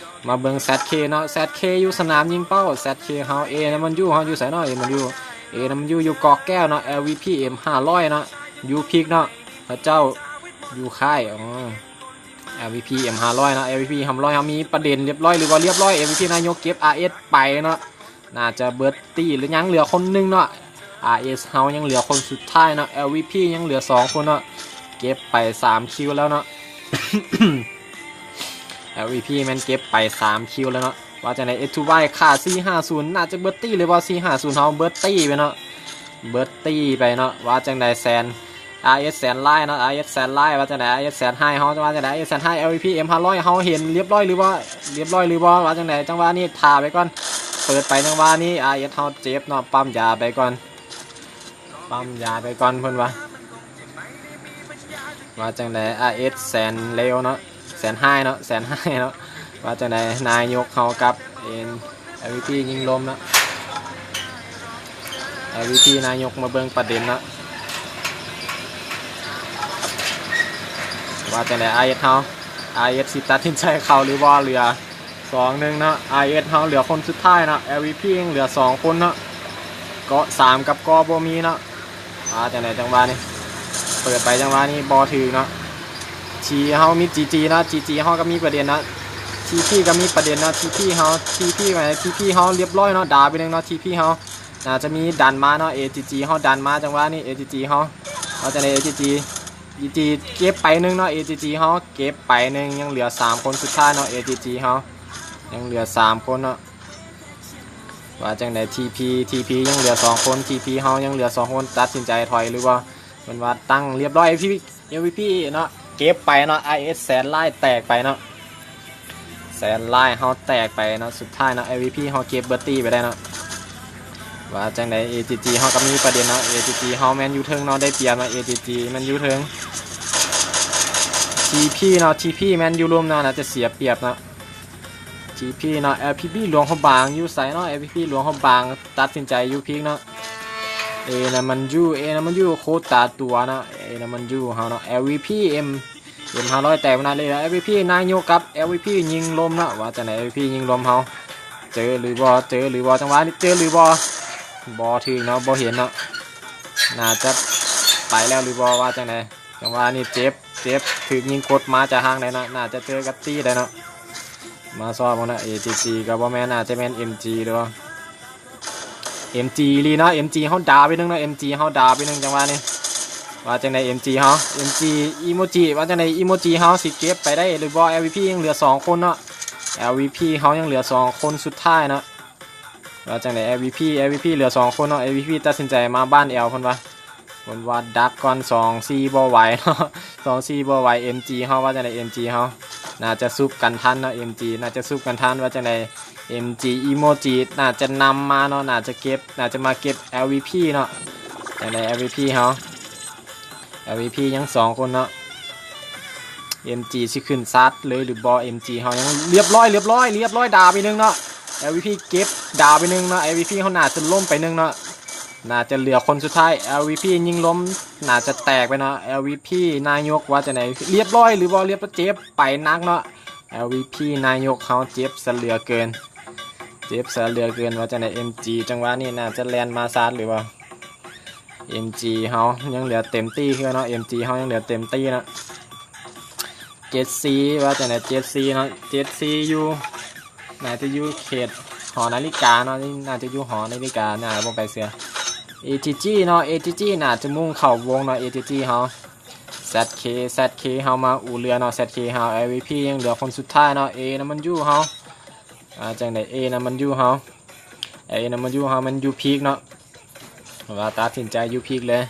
ມາເບິ່ງແຊັດເຄເນາະ ແຊັດເຄຢູ່ສະໜາມຍິງເປົ້າ ແຊັດເຄເຮົາ. ເອດັບເບິນຢູເຮົາຢູ່ໃສເນາະ ເອດັບເບິນຢູ ເອດັບເບິນຢູຢູ່ກອກແກ້ວເນາະ ແອລວີພີເອັມຫ້າຮ້ອຍເນາະ ຢູພິກເນາະ ເຂົາເຈົ້າຢູ່ຄ້າຍ ອໍ ແອລວີພີເອັມຫ້າຮ້ອຍເນາະ ແອລວີພີເອັມຫ້າຮ້ອຍເຮົາມີປະເດັນລຽບຮ້ອຍຫຼືບໍ່ລຽບຮ້ອຍ ແອລວີພີນາຍົກເກັບອາເອສໄປເນາະ. ໜ້າຈະເບິດຕີ ຫຼືຍັງເຫຼືອຄົນໜຶ່ງເນາະ ອາເອສເຮົາຍັງເຫຼືອຄົນສຸດທ້າຍເນາະ ແອລວີພີຍັງເຫຼືອສອງຄົນເນາະ ເກັບໄປສາມຄິວແລ້ວເນາະ ແອລວີພີແມ່ນເກັບໄປສາມຄິວແລ້ວເນາະ. ວ່າຈັ່ງໃດ ເອສທູວາຍຂ້າສີ່ຫ້າສູນ ໜ້າຈະເບິດຕີເລີຍບໍ່ ສີ່ຫ້າສູນເຮົາເບິດຕີໄປເນາະ ເບິດຕີໄປເນາະ. ວ່າຈັ່ງໃດແສນ ອາເອສແສນລາຍເນາະ ອາເອສແສນລາຍ ວ່າຈັ່ງໃດ ອາເອສແສນໄຮເຮົາ ວ່າຈັ່ງໃດ ອາເອສແສນໄຮ ແອລວີພີເອັມຫ້າຮ້ອຍເຮົາເຫັນລຽບຮ້ອຍຫຼືບໍ່ ລຽບຮ້ອຍຫຼືບໍ່ ວ່າຈັ່ງໃດ ຈັງຫວະນີ້ຖ້າໄປກ່ອນ ເປີດໄປຈັງຫວະນີ້ ອາເອສເຮົາເຈັບເນາະ ປ້ຳຢາໄປກ່ອນ ປ້ຳຢາໄປກ່ອນເພິ່ນວ່າ ວ່າຈັ່ງໃດ ອາເອສແສນເລວເນາະ ແສນໄຮເນາະ ແສນໄຮເນາະ ວ່າຈັ່ງໃດ ນາຍົກເຮົາກັບເອັນ ແອລວີພີຍິງລົມເນາະ ແອລວີພີນາຍົກມາເບິ່ງປະເດັນເນາະ ວ່າຈັ່ງໃດ ອາເອສເຮົາ ອາເອສຊິຕັດສິນໃຈເຂົ້າຫຼືບໍ່ ເຫຼືອສອງໜຶ່ງເນາະ ອາເອສເຮົາເຫຼືອຄົນສຸດທ້າຍເນາະ ແອລວີພີຍັງເຫຼືອສອງຄົນເນາະ ເກາະສາມກັບກໍບໍ່ມີເນາະ. ອ່າ ຈັ່ງໃດ ຈັງຫວະນີ້ ເປີດໄປ ຈັງຫວະນີ້ບໍ່ຖືກເນາະ ທີເຮົາມີຈີຈີເນາະ ຈີຈີເຮົາກໍມີປະເດັນເນາະ ທີພີກໍມີປະເດັນເນາະ ທີພີເຮົາ ທີພີໄປ ທີພີເຮົາລຽບຮ້ອຍເນາະ ດາວໄປໜຶ່ງເນາະ ທີພີເຮົາ ໜ້າຈະມີດັນມາເນາະ ເອຈີຈີເຮົາດັນມາ ຈັງຫວະນີ້ ເອຈີຈີເຮົາ ເອົາຈັ່ງໃດ ເອຈີຈີ ເກັບໄປໜຶ່ງເນາະ ເອຈີຈີເຮົາເກັບໄປໜຶ່ງ ຍັງເຫຼືອສາມຄົນສຸດທ້າຍເນາະ ເອຈີຈີເຮົາຍັງເຫຼືອສາມຄົນເນາະ. ວ່າຈັ່ງໃດ ທີພີ ທີພີຍັງເຫຼືອສອງຄົນ ທີພີເຮົາຍັງເຫຼືອສອງຄົນ ຕັດສິນໃຈຖອຍຫຼືບໍ່ ເພິ່ນວ່າຕັ້ງລຽບຮ້ອຍ ແອລວີພີ ເນາະ ເກັບໄປເນາະ ອາເອສແສນລາຍແຕກໄປເນາະ ແສນລາຍເຮົາແຕກໄປເນາະ ສຸດທ້າຍເນາະ ແອລວີພີເຮົາເກັບເບີດຕີ້ໄປໄດ້ເນາະ. ວ່າຈັ່ງໃດ ເອຈີຈີເຮົາກໍມີປະເດັນເນາະ ເອຈີຈີເຮົາແມ່ນຢູ່ເທິງເນາະ ໄດ້ປຽບເນາະ ເອຈີຈີແມ່ນຢູ່ເທິງ ທີພີເນາະ ທີພີແມ່ນຢູ່ລຸ່ມເນາະ ໜ້າຈະເສຍປຽບເນາະ. ທີພີເນາະ ແອລພີບີຫຼວງພະບາງຢູ່ໃສເນາະ ແອລພີບີຫຼວງພະບາງ ຕັດສິນໃຈຢູພິກເນາະ ເອນາມັນຢູ ເອນາມັນຢູໂຄດຕາຕົວເນາະ ເອນາມັນຢູເຮົາເນາະ ແອລວີພີເອັມ ເອັມຫ້າຮ້ອຍແຕກມານານເລີຍ ແອລວີພີນາຍົກກັບ ແອລວີພີຍິງລົມເນາະ ວ່າຈັ່ງໃດ ແອລວີພີຍິງລົມເຮົາ ເຈີຫຼືບໍ່ ເຈີຫຼືບໍ່ ຈັງຫວະນີ້ເຈີຫຼືບໍ່ ບໍ່ຖືກເນາະ ບໍ່ເຫັນເນາະ ໜ້າຈະໄປແລ້ວຫຼືບໍ່ ວ່າຈັ່ງໃດ ຈັງຫວະນີ້ເຈັບ ເຈັບ ຖືກຍິງກົດມາຈາກທາງໃດເນາະ ໜ້າຈະເຈີກັບຕີໃດເນາະ ມາຊອກເບິ່ງເນາະ ເອຈີຈີກໍບໍ່ແມ່ນ ອາດຈະແມ່ນເອັມຈີຫຼືວ່າ ເອັມຈີອີ່ຫຼີເນາະ ເອັມຈີເຮົາດາວໄປໜຶ່ງເນາະ ເອັມຈີເຮົາດາວໄປໜຶ່ງ ຈັງຫວະນີ້ ວ່າຈັ່ງໃດ ເອັມຈີເຮົາ ເອັມຈີອີໂມຈິ ວ່າຈັ່ງໃດ ອີໂມຈິເຮົາຊິເກັບໄປໄດ້ຫຼືບໍ່ ແອລວີພີຍັງເຫຼືອສອງຄົນເນາະ ແອລວີພີເຮົາຍັງເຫຼືອສອງຄົນສຸດທ້າຍເນາະ ວ່າຈັ່ງໃດ ແອລວີພີ ແອລວີພີເຫຼືອສອງຄົນເນາະ ແອລວີພີຕັດສິນໃຈມາບ້ານແອວເພິ່ນວ່າ ເພິ່ນວ່າດັກກ່ອນ ສອງສີ່ບໍ່ໄຫວເນາະ ສອງສີ່ບໍ່ໄຫວ ເອັມຈີເຮົາ ວ່າຈັ່ງໃດ ເອັມຈີເຮົາ ໜ້າຈະຊຸບກັນທັນເນາະ ເອັມຈີໜ້າຈະຊຸບກັນທັນ ວ່າຈັ່ງໃດ ເອັມຈີອີໂມຈິໜ້າຈະນຳມາເນາະ ໜ້າຈະເກັບ ໜ້າຈະມາເກັບແອລວີພີເນາະ ຈັ່ງໃດ ແອລວີພີເຮົາ ແອລວີພີຍັງສອງຄົນເນາະ ເອັມຈີຊິຂຶ້ນຊາດເລີຍຫຼືບໍ່ ເອັມຈີເຮົາຍັງ ລຽບຮ້ອຍ ລຽບຮ້ອຍ ລຽບຮ້ອຍ ດາວໄປໜຶ່ງເນາະ ແອລວີພີເກັບດາວໄປໜຶ່ງເນາະ ແອລວີພີເຮົາໜ້າຈະລົ້ມໄປໜຶ່ງເນາະ ໜ້າຈະເຫຼືອຄົນສຸດທ້າຍ ແອລວີພີຍິງລົມ ໜ້າຈະແຕກໄປເນາະ ແອລວີພີນາຍົກ ວ່າຈັ່ງໃດ ລຽບຮ້ອຍຫຼືບໍ່ ລຽບ ເຈັບໄປໜັກເນາະ ແອລວີພີນາຍົກເຮົາເຈັບຊະເຫຼືອເກີນ ເຈັບຊະເຫຼືອເກີນ ວ່າຈັ່ງໃດ ເອັມຈີຈັງຫວະນີ້ໜ້າຈະແລ່ນມາຊາດຫຼືບໍ່ ເອັມຈີເຮົາຍັງເຫຼືອເຕັມຕີຄືເນາະ ເອັມຈີເຮົາຍັງເຫຼືອເຕັມຕີເນາະ ເຈັດຊີ ວ່າຈັ່ງໃດ ເຈັດຊີເນາະ ເຈັດຊີຢູ່ ໜ້າຈະຢູ່ເຂດຫໍນາລິກາເນາະ ໜ້າຈະຢູ່ຫໍນາລິກາ ໜ້າບໍ່ໄກເສືອ ເອຈີຈີເນາະ ເອຈີຈີໜ້າຈະມຸ່ງເຂົ້າວົງເນາະ ເອຈີຈີເຮົາ ແຊັດເຄ ແຊັດເຄເຮົາມາອູ່ເຮືອເນາະ ແຊັດເຄເຮົາ ແອລວີພີຍັງເຫຼືອຄົນສຸດທ້າຍເນາະ ເອນຳມັນຢູເຮົາ ອ່າ ຈັ່ງໃດ ເອນຳມັນຢູເຮົາ ເອນຳມັນຢູເຮົາແມ່ນຢູພິກເນາະ ວ່າຕັດສິນໃຈຢູພິກເລີຍ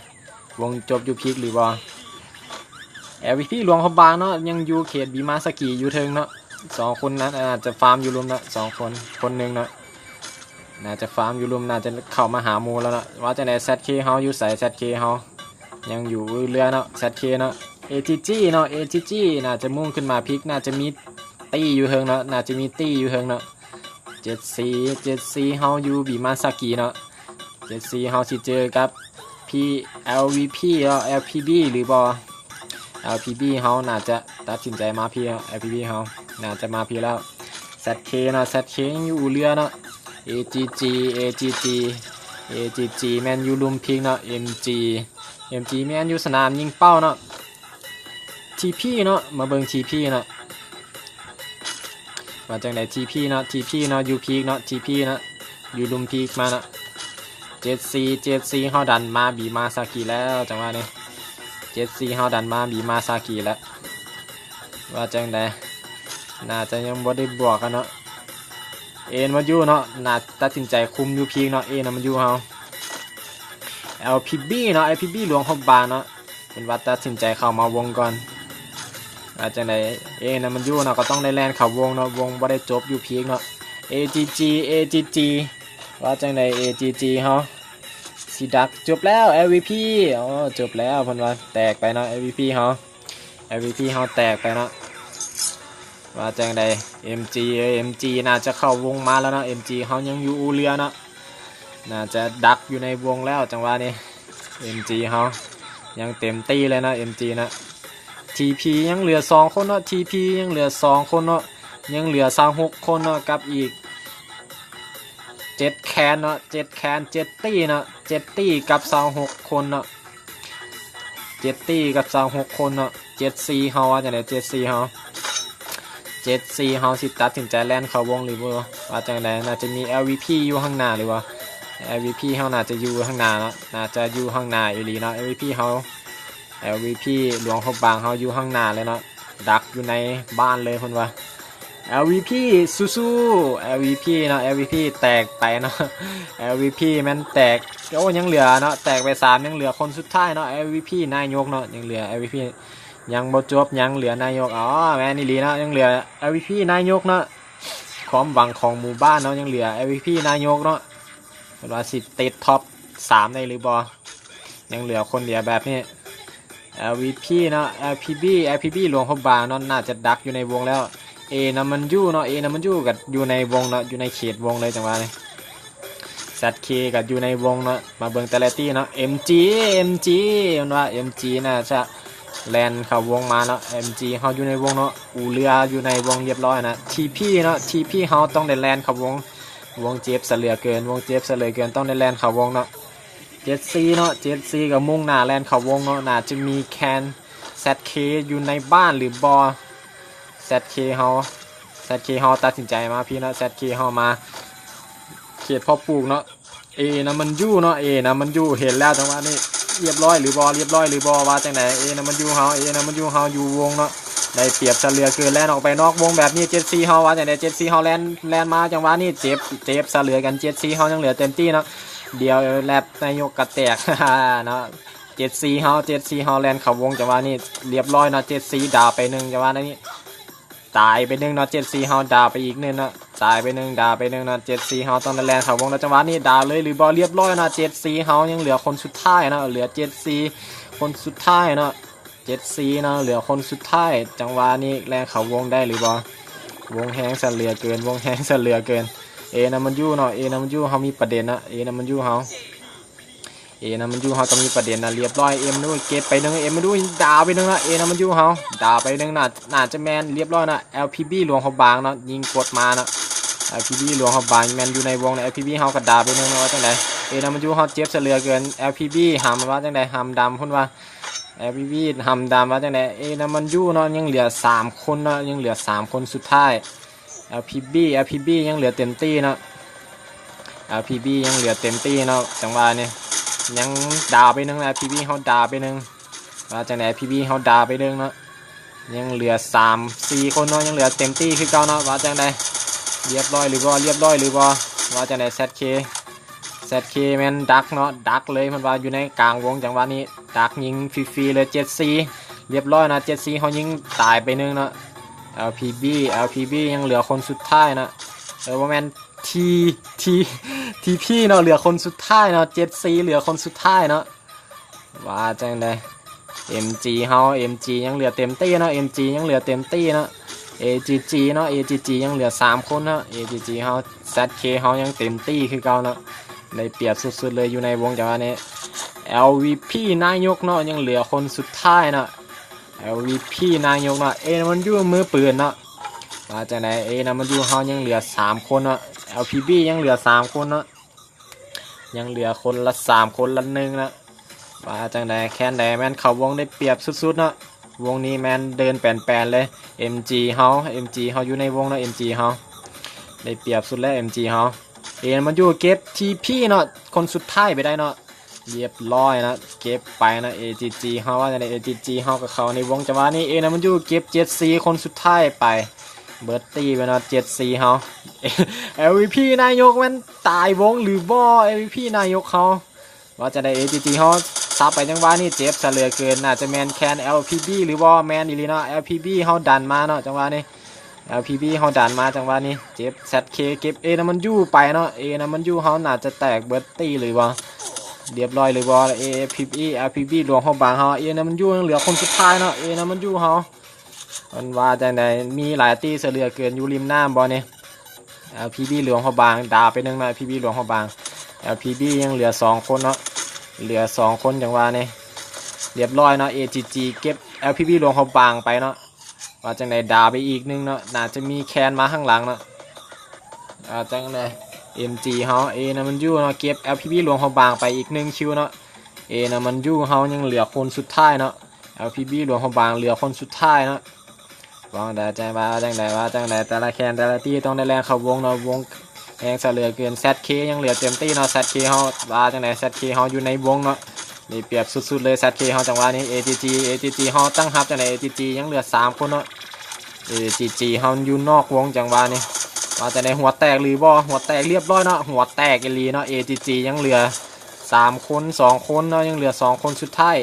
ວົງຈົບຢູພິກຫຼືບໍ່ ແອລວີພີຫຼວງພະບາງເນາະ ຍັງຢູ່ເຂດບີມາສະກີຢູ່ເທິງເນາະ ສອງຄົນນັ້ນອາດຈະຟາມຢູ່ລຸ່ມເນາະ ສອງຄົນ ຄົນໜຶ່ງເນາະ ໜ້າຈະຟາມຢູ່ລຸ່ມ ໜ້າຈະເຂົ້າມາຫາໝູ່ແລ້ວເນາະ. ວ່າຈັ່ງໃດ ແຊັດເຄ ເຮົາຢູ່ໃສ? ແຊັດເຄ ເຮົາຍັງຢູ່ເຮືອເນາະ ແຊັດເຄ ເນາະ. ເອຈີຈີ ເນາະ ເອຈີຈີ ໜ້າຈະມຸ່ງຂຶ້ນມາພິກ ໜ້າຈະມີ ຕີຢູ່ເທິງເນາະ ໜ້າຈະມີຕີຢູ່ເທິງເນາະ. ເຈັດສີ່ ເຈັດສີ່ ເຮົາຢູ່ບີມາຊາກິເນາະ ເຈັດສີ່ ເຮົາຊິເຈີກັບພີ ແອລວີພີ ເນາະ ແອລພີບີ ຫຼືບໍ່? ແອລພີບີ ເຮົາໜ້າຈະຕັດສິນໃຈມາພີເນາະ ແອລພີບີ ເຮົາໜ້າຈະມາພີແລ້ວ. ແຊັດເຄ ເນາະ ແຊັດເຄ ຍັງຢູ່ອູເຮືອເນາະ. ເອຈີຈີ ເອຈີຈີ ເອຈີຈີ ແມ່ນຢູ່ລຸ່ມພິກເນາະ. ເອັມຈີ ເອັມຈີ ແມ່ນຢູ່ສະໜາມຍິງເປົ້າເນາະ. ທີພີ ເນາະ ມາເບິ່ງທີພີ ເນາະ ວ່າຈັ່ງໃດ ທີພີ ເນາະ ທີພີ ເນາະ ຢູ່ພີກເນາະ ທີພີ ເນາະ ຢູ່ລຸ່ມພີກມາເນາະ. ເຈັດສີ່ ເຈັດສີ່ ເຮົາດັນມາບີມາຊາກິແລ້ວ ຈັງຫວະນີ້ ເຈັດສີ່ ເຮົາດັນມາບີມາຊາກິແລ້ວ. ວ່າຈັ່ງໃດ ໜ້າຈະຍັງບໍ່ໄດ້ບວກກັນເນາະ. ເອັນດັບເບິນຢູ ເນາະ ໜ້າຕັດສິນໃຈຄຸມຢູ່ພີກເນາະ ເອັນດັບເບິນຢູ ເຮົາ. ແອລພີບີ ເນາະ ແອລພີບີ ຫຼວງພະບາງເນາະ ເພິ່ນວ່າຕັດສິນໃຈເຂົ້າມາວົງກ່ອນ. ວ່າຈັ່ງໃດ ເອັນດັບເບິນຢູ ເນາະ ກໍຕ້ອງໄດ້ແລ່ນເຂົ້າວົງເນາະ ວົງບໍ່ໄດ້ຈົບຢູ່ພີກເນາະ. ເອຈີຈີ ເອຈີຈີ ວ່າຈັ່ງໃດ ເອຈີຈີ ເຮົາຊິດັກ ຈົບແລ້ວ ແອລວີພີ ອໍ ຈົບແລ້ວ ເພິ່ນວ່າແຕກໄປເນາະ ແອລວີພີ ເຮົາ ແອລວີພີ ເຮົາແຕກໄປເນາະ. ວ່າຈັ່ງໃດ ເອັມຈີ ເອີຍ ເອັມຈີ ໜ້າຈະເຂົ້າວົງມາແລ້ວເນາະ ເອັມຈີ ເຮົາຍັງຢູ່ອູເຮືອເນາະ ໜ້າຈະດັກຢູ່ໃນວົງແລ້ວ ຈັງຫວະນີ້ ເອັມຈີ ເຮົາຍັງເຕັມທີ່ເລີຍເນາະ ເອັມຈີ ເນາະ. ທີພີ ຍັງເຫຼືອສອງຄົນເນາະ ທີພີ ຍັງເຫຼືອສອງຄົນເນາະ ຍັງເຫຼືອຊາວຫົກຄົນເນາະ ກັບອີກເຈັດແຄນເນາະ ເຈັດແຄນ ເຈັດຕີເນາະ ເຈັດຕີກັບຊາວຫົກຄົນເນາະ. ເຈັດຕີກັບຊາວຫົກຄົນເນາະ. ເຈັດສີ່ ເຮົາວ່າຈັ່ງໃດ ເຈັດສີ່ ເຮົາ ເຈັດສີ່ ເຮົາຊິຕັດສິນໃຈແລ່ນເຂົ້າວົງຫຼືບໍ່ ວ່າຈັ່ງໃດ? ໜ້າຈະມີແອລວີພີຢູ່ຂ້າງໜ້າຫຼືບໍ່? ແອລວີພີ ເຮົາໜ້າຈະຢູ່ຂ້າງໜ້າເນາະ ໜ້າຈະຢູ່ຂ້າງໜ້າອີ່ຫຼີເນາະ ແອລວີພີ ເຮົາ ແອລວີພີ ຫຼວງພະບາງ ເຮົາຢູ່ຂ້າງໜ້າເລີຍເນາະ ດັກຢູ່ໃນບ້ານເລີຍເພິ່ນວ່າ. ແອລວີພີ ສູ້ໆ ແອລວີພີ ເນາະ ແອລວີພີ ແຕກໄປເນາະ ແອລວີພີ ແມ່ນແຕກ ໂອ້ ຍັງເຫຼືອເນາະ ແຕກໄປສາມ ຍັງເຫຼືອຄົນສຸດທ້າຍເນາະ ແອລວີພີ ນາຍົກເນາະ ຍັງເຫຼືອແອລວີພີ ຍັງບໍ່ຈົບ ຍັງເຫຼືອນາຍົກ ອໍ ແມ່ນອີ່ຫຼີເນາະ ຍັງເຫຼືອແອລວີພີ ນາຍົກເນາະ ຄວາມຫວັງຂອງໝູ່ບ້ານເນາະ ຍັງເຫຼືອແອລວີພີ ນາຍົກເນາະ ເພິ່ນວ່າຊິຕິດທັອບສາມໄດ້ຫຼືບໍ່? ຍັງເຫຼືອຄົນດຽວແບບນີ້ ແອລວີພີ ເນາະ ແອລພີບີ ແອລພີບີ ຫຼວງພະບາງເນາະ ໜ້າຈະດັກຢູ່ໃນວົງແລ້ວ. ເອັນດັບເບິນຢູ ເນາະ ເອັນດັບເບິນຢູ ກໍຢູ່ໃນວົງເນາະ ຢູ່ໃນເຂດວົງເລີຍ ຈັງຫວະນີ້. ແຊັດເຄ ກໍຢູ່ໃນວົງເນາະ ມາເບິ່ງແຕ່ລະຕີເນາະ ເອັມຈີ ເອັມຈີ ເພິ່ນວ່າເອັມຈີ ໜ້າຈະແລ່ນເຂົ້າວົງມາເນາະ ເອັມຈີ ເຮົາຢູ່ໃນວົງເນາະ ອູເຮືອຢູ່ໃນວົງຮຽບຮ້ອຍນະ. ທີພີ ເນາະ ທີພີ ເຮົາຕ້ອງໄດ້ແລ່ນເຂົ້າວົງ ວົງເຈັບຊະເຫຼືອເກີນ ວົງເຈັບຊະເຫຼືອເກີນ ຕ້ອງໄດ້ແລ່ນເຂົ້າວົງເນາະ. ເຈັດສີ່ ເນາະ ເຈັດສີ່ ກໍມຸ່ງໜ້າແລ່ນເຂົ້າວົງເນາະ ໜ້າຈະມີແຄນ ແຊັດເຄ ຢູ່ໃນບ້ານຫຼືບໍ່? ແຊັດເຄ ເຮົາ ແຊັດເຄ ເຮົາຕັດສິນໃຈມາພີ້ເນາະ ແຊັດເຄ ເຮົາມາເຂດເພາະປູກເນາະ. ເອັນດັບເບິນຢູ ເນາະ ເອັນດັບເບິນຢູ ເຫັນແລ້ວ ຈັງຫວະນີ້ ຮຽບຮ້ອຍຫຼືບໍ່? ຮຽບຮ້ອຍຫຼືບໍ່? ວ່າຈັ່ງໃດ? ເອັນດັບເບິນຢູ ເຮົາ ເອັນດັບເບິນຢູ ເຮົາຢູ່ວົງເນາະ ໄດ້ປຽບຊະເຫຼືອເກີນ ແລ່ນອອກໄປນອກວົງແບບນີ້ ເຈັດສີ່ ເຮົາ ວ່າຈັ່ງໃດ? ເຈັດສີ່ ເຮົາແລ່ນ ແລ່ນມາ ຈັງຫວະນີ້ ເຈັບ ເຈັບຊະເຫຼືອເກີນ ເຈັດສີ່ ເຮົາຍັງເຫຼືອເຕັມທີ່ເນາະ ດຽວແລັບນາຍົກກໍແຕກເນາະ. ເຈັດສີ່ ເຮົາ ເຈັດສີ່ ເຮົາແລ່ນເຂົ້າວົງ ຈັງຫວະນີ້ ຮຽບຮ້ອຍເນາະ ເຈັດສີ່ ດາວໄປໜຶ່ງ ຈັງຫວະນີ້ ຕາຍໄປໜຶ່ງເນາະ ເຈັດສີ່ ເຮົາດາວໄປອີກໜຶ່ງເນາະ ຕາຍໄປໜຶ່ງ ດາວໄປໜຶ່ງເນາະ ເຈັດສີ່ ເຮົາຕ້ອງໄດ້ແລ່ນເຂົ້າວົງແລ້ວ ຈັງຫວະນີ້ ດາວເລີຍຫຼືບໍ່? ຮຽບຮ້ອຍເນາະ ເຈັດສີ່ ເຮົາຍັງເຫຼືອຄົນສຸດທ້າຍເນາະ ເຫຼືອເຈັດສີ່ ຄົນສຸດທ້າຍເນາະ ເຈັດສີ່ ເນາະ ເຫຼືອຄົນສຸດທ້າຍ ຈັງຫວະນີ້ແລ່ນເຂົ້າວົງໄດ້ຫຼືບໍ່? ວົງແຮງຊະເຫຼືອເກີນ ວົງແຮງຊະເຫຼືອເກີນ. ເອັນດັບເບິນຢູ ເນາະ ເອັນດັບເບິນຢູ ເຮົາມີປະເດັນເນາະ ເອັນດັບເບິນຢູ ເຮົາ ເອັນດັບເບິນຢູ ເຮົາຕ້ອງມີປະເດັນນະ ຮຽບຮ້ອຍ ເອັມດັບເບິນຢູ ເກັບໄປໜຶ່ງ ເອັມດັບເບິນຢູ ດາວໄປໜຶ່ງນະ ເອັນດັບເບິນຢູ ເຮົາດາວໄປໜຶ່ງນະ ໜ້າຈະແມ່ນຮຽບຮ້ອຍນະ ແອລພີບີ ຫຼວງພະບາງເນາະ ຍິງກົດມາເນາະ ແອລພີບີ ຫຼວງພະບາງ ແມ່ນຢູ່ໃນວົງນະ ແອລພີບີ ເຮົາກໍດາວໄປໜຶ່ງນະ ວ່າຈັ່ງໃດ? ເອັນດັບເບິນຢູ ເຮົາເຈັບຊະເຫຼືອເກີນ ແອລພີບີ ຫຳວ່າຈັ່ງໃດ? ຫຳດຳ ເພິ່ນວ່າ ແອລພີບີ ຫຳດຳ ວ່າຈັ່ງໃດ? ເອັນດັບເບິນຢູ ເນາະ ຍັງເຫຼືອສາມຄົນເນາະ ຍັງເຫຼືອສາມຄົນສຸດທ້າຍ ແອລພີບີ ແອລພີບີ ຍັງເຫຼືອເຕັມທີ່ເນາະ ແອລພີບີ ຍັງເຫຼືອເຕັມທີ່ເນາະ ຈັງຫວະນີ້ ຍັງດາວໄປໜຶ່ງ ແອລພີບີ ເຮົາດາວໄປໜຶ່ງ ວ່າຈັ່ງໃດ? ແອລພີບີ ເຮົາດາວໄປໜຶ່ງເນາະ ຍັງເຫຼືອສາມສີ່ຄົນເນາະ ຍັງເຫຼືອເຕັມທີ່ຄືເກົ່າເນາະ ວ່າຈັ່ງໃດ? ຮຽບຮ້ອຍຫຼືບໍ່? ຮຽບຮ້ອຍຫຼືບໍ່? ວ່າຈັ່ງໃດ? ແຊັດເຄ ແຊັດເຄ ແມ່ນດັກເນາະ ດັກເລີຍ ເພິ່ນວ່າຢູ່ໃນກາງວົງ ຈັງຫວະນີ້ດັກຍິງຟຣີໆເລີຍ ເຈັດສີ່ ຮຽບຮ້ອຍເນາະ ເຈັດສີ່ ເຮົາຍິງຕາຍໄປໜຶ່ງເນາະ LPB LPB ຍັງເຫຼືອຄົນສຸດທ້າຍເນາະ. ເອີ ບໍ່ແມ່ນ T T TP ເນາະ ເຫຼືອຄົນສຸດທ້າຍເນາະ. ເຈັດສີ່ ເຫຼືອຄົນສຸດທ້າຍເນາະ. ວ່າຈັ່ງໃດ MG ເຮົາ MG ຍັງເຫຼືອເຕັມທີ່ເນາະ. MG ຍັງເຫຼືອເຕັມທີ່ເນາະ. AGG ເນາະ AGG ຍັງເຫຼືອສາມຄົນເນາະ. AGG ເຮົາ ZK ເຮົາຍັງເຕັມທີ່ຄືເກົ່າເນາະ. ໄດ້ປຽບສຸດໆເລີຍຢູ່ໃນວົງຈັງຫວະນີ້. LVP ນາຍົກເນາະ ຍັງເຫຼືອຄົນສຸດທ້າຍເນາະ. LVP ນາຍົກເນາະ ເອນຳມັນຢູມືປືນເນາະ. ວ່າຈັ່ງໃດ ເອນຳມັນຢູເຮົາຍັງເຫຼືອສາມຄົນເນາະ. LPB ຍັງເຫຼືອສາມຄົນເນາະ. ຍັງເຫຼືອຄົນລະສາມຄົນລະໜຶ່ງເນາະ. ວ່າຈັ່ງໃດ ແຄນໃດແມ່ນເຂົ້າວົງໄດ້ປຽບສຸດໆເນາະ. ວົງນີ້ແມ່ນເດີນແປນໆເລີຍ. MG ເຮົາ MG ເຮົາຢູ່ໃນວົງເນາະ. MG ເຮົາໄດ້ປຽບສຸດແລ້ວ. MG ເຮົາ ເອນຳມັນຢູເກັບ TP ເນາະ ຄົນສຸດທ້າຍໄປໄດ້ເນາະ. ລຽບຮ້ອຍເນາະ ເກັບໄປເນາະ. AGG ເຮົາວ່າຈັ່ງໃດ AGG ເຮົາກໍເຂົ້າໃນວົງຈັງຫວະນີ້. ເອນຳມັນຢູເກັບ ເຈັດສີ່ ຄົນສຸດທ້າຍໄປ ເບິດຕີໄປເນາະ ເຈັດສີ່ ເຮົາ. LVP ນາຍົກແມ່ນຕາຍວົງຫຼືບໍ່ LVP ນາຍົກເຮົາ. ວ່າຈັ່ງໃດ AGG ເຮົາສັບໄປຈັງຫວະນີ້ ເຈັບຊະເຫຼືອເກີນ. ໜ້າຈະແມ່ນແຄນ LPB ຫຼືບໍ່ ແມ່ນອີ່ຫຼີເນາະ. LPB ເຮົາດັນມາເນາະ ຈັງຫວະນີ້. LPB ເຮົາດັນມາຈັງຫວະນີ້ ເຈັບ ZK ເກັບ ເອນຳມັນຢູໄປເນາະ. ເອນຳມັນຢູເຮົາໜ້າຈະແຕກເບິດຕີຫຼືບໍ່ ລຽບຮ້ອຍຫຼືບໍ່. LPB LPB ຫຼວງພະບາງເຮົາ ເອນຳມັນຢູຍັງເຫຼືອຄົນສຸດທ້າຍເນາະ. ເອນຳມັນຢູເຮົາ ມັນວ່າຈັ່ງໃດ ມີຫຼາຍຕີຊະເຫຼືອເກີນຢູ່ລິມນ້ຳບໍ່ນີ້. LPB ຫຼວງພະບາງດາວໄປໜຶ່ງເນາະ. LPB ຫຼວງພະບາງ LPB ຍັງເຫຼືອສອງຄົນເນາະ. ເຫຼືອສອງຄົນຈັງຫວະນີ້ ລຽບຮ້ອຍເນາະ. AGG ເກັບ LPB ຫຼວງພະບາງໄປເນາະ. ວ່າຈັ່ງໃດ ດາວໄປອີກໜຶ່ງເນາະ. ໜ້າຈະມີແຄນມາຂ້າງຫຼັງເນາະ. ວ່າຈັ່ງໃດ MG ເຮົາ ເອນຳມັນຢູເນາະ ເກັບ LPB ຫຼວງພະບາງໄປອີກໜຶ່ງຄິວເນາະ. ເອນຳມັນຢູເຮົາຍັງເຫຼືອຄົນສຸດທ້າຍເນາະ. LPB ຫຼວງພະບາງເຫຼືອຄົນສຸດທ້າຍເນາະ. ວ່າຈັ່ງໃດ ວ່າຈັ່ງໃດ ວ່າຈັ່ງໃດ ແຕ່ລະແຄນແຕ່ລະຕີຕ້ອງໄດ້ແລ່ນເຂົ້າວົງເນາະ. ວົງແຮງຊະເຫຼືອເກີນ. ZK ຍັງເຫຼືອເຕັມທີ່ເນາະ. ZK ເຮົາ ວ່າຈັ່ງໃດ ZK ເຮົາຢູ່ໃນວົງເນາະ. ໄດ້ປຽບສຸດໆເລີຍ ZK ເຮົາ. ຈັງຫວະນີ້ AGG AGG ເຮົາຕັ້ງຮັບ. ຈັ່ງໃດ AGG ຍັງເຫຼືອສາມຄົນເນາະ. AGG ເຮົາຢູ່ນອກວົງ. ຈັງຫວະນີ້ ວ່າຈັ່ງໃດ ຫົວແຕກຫຼືບໍ່ ຫົວແຕກ ລຽບຮ້ອຍເນາະ. ຫົວແຕກອີ່ຫຼີເນາະ. AGG ຍັງເຫຼືອສາມຄົນ ສອງຄົນເນາະ. ຍັງເຫຼືອສອງຄົນສຸດທ້າຍ.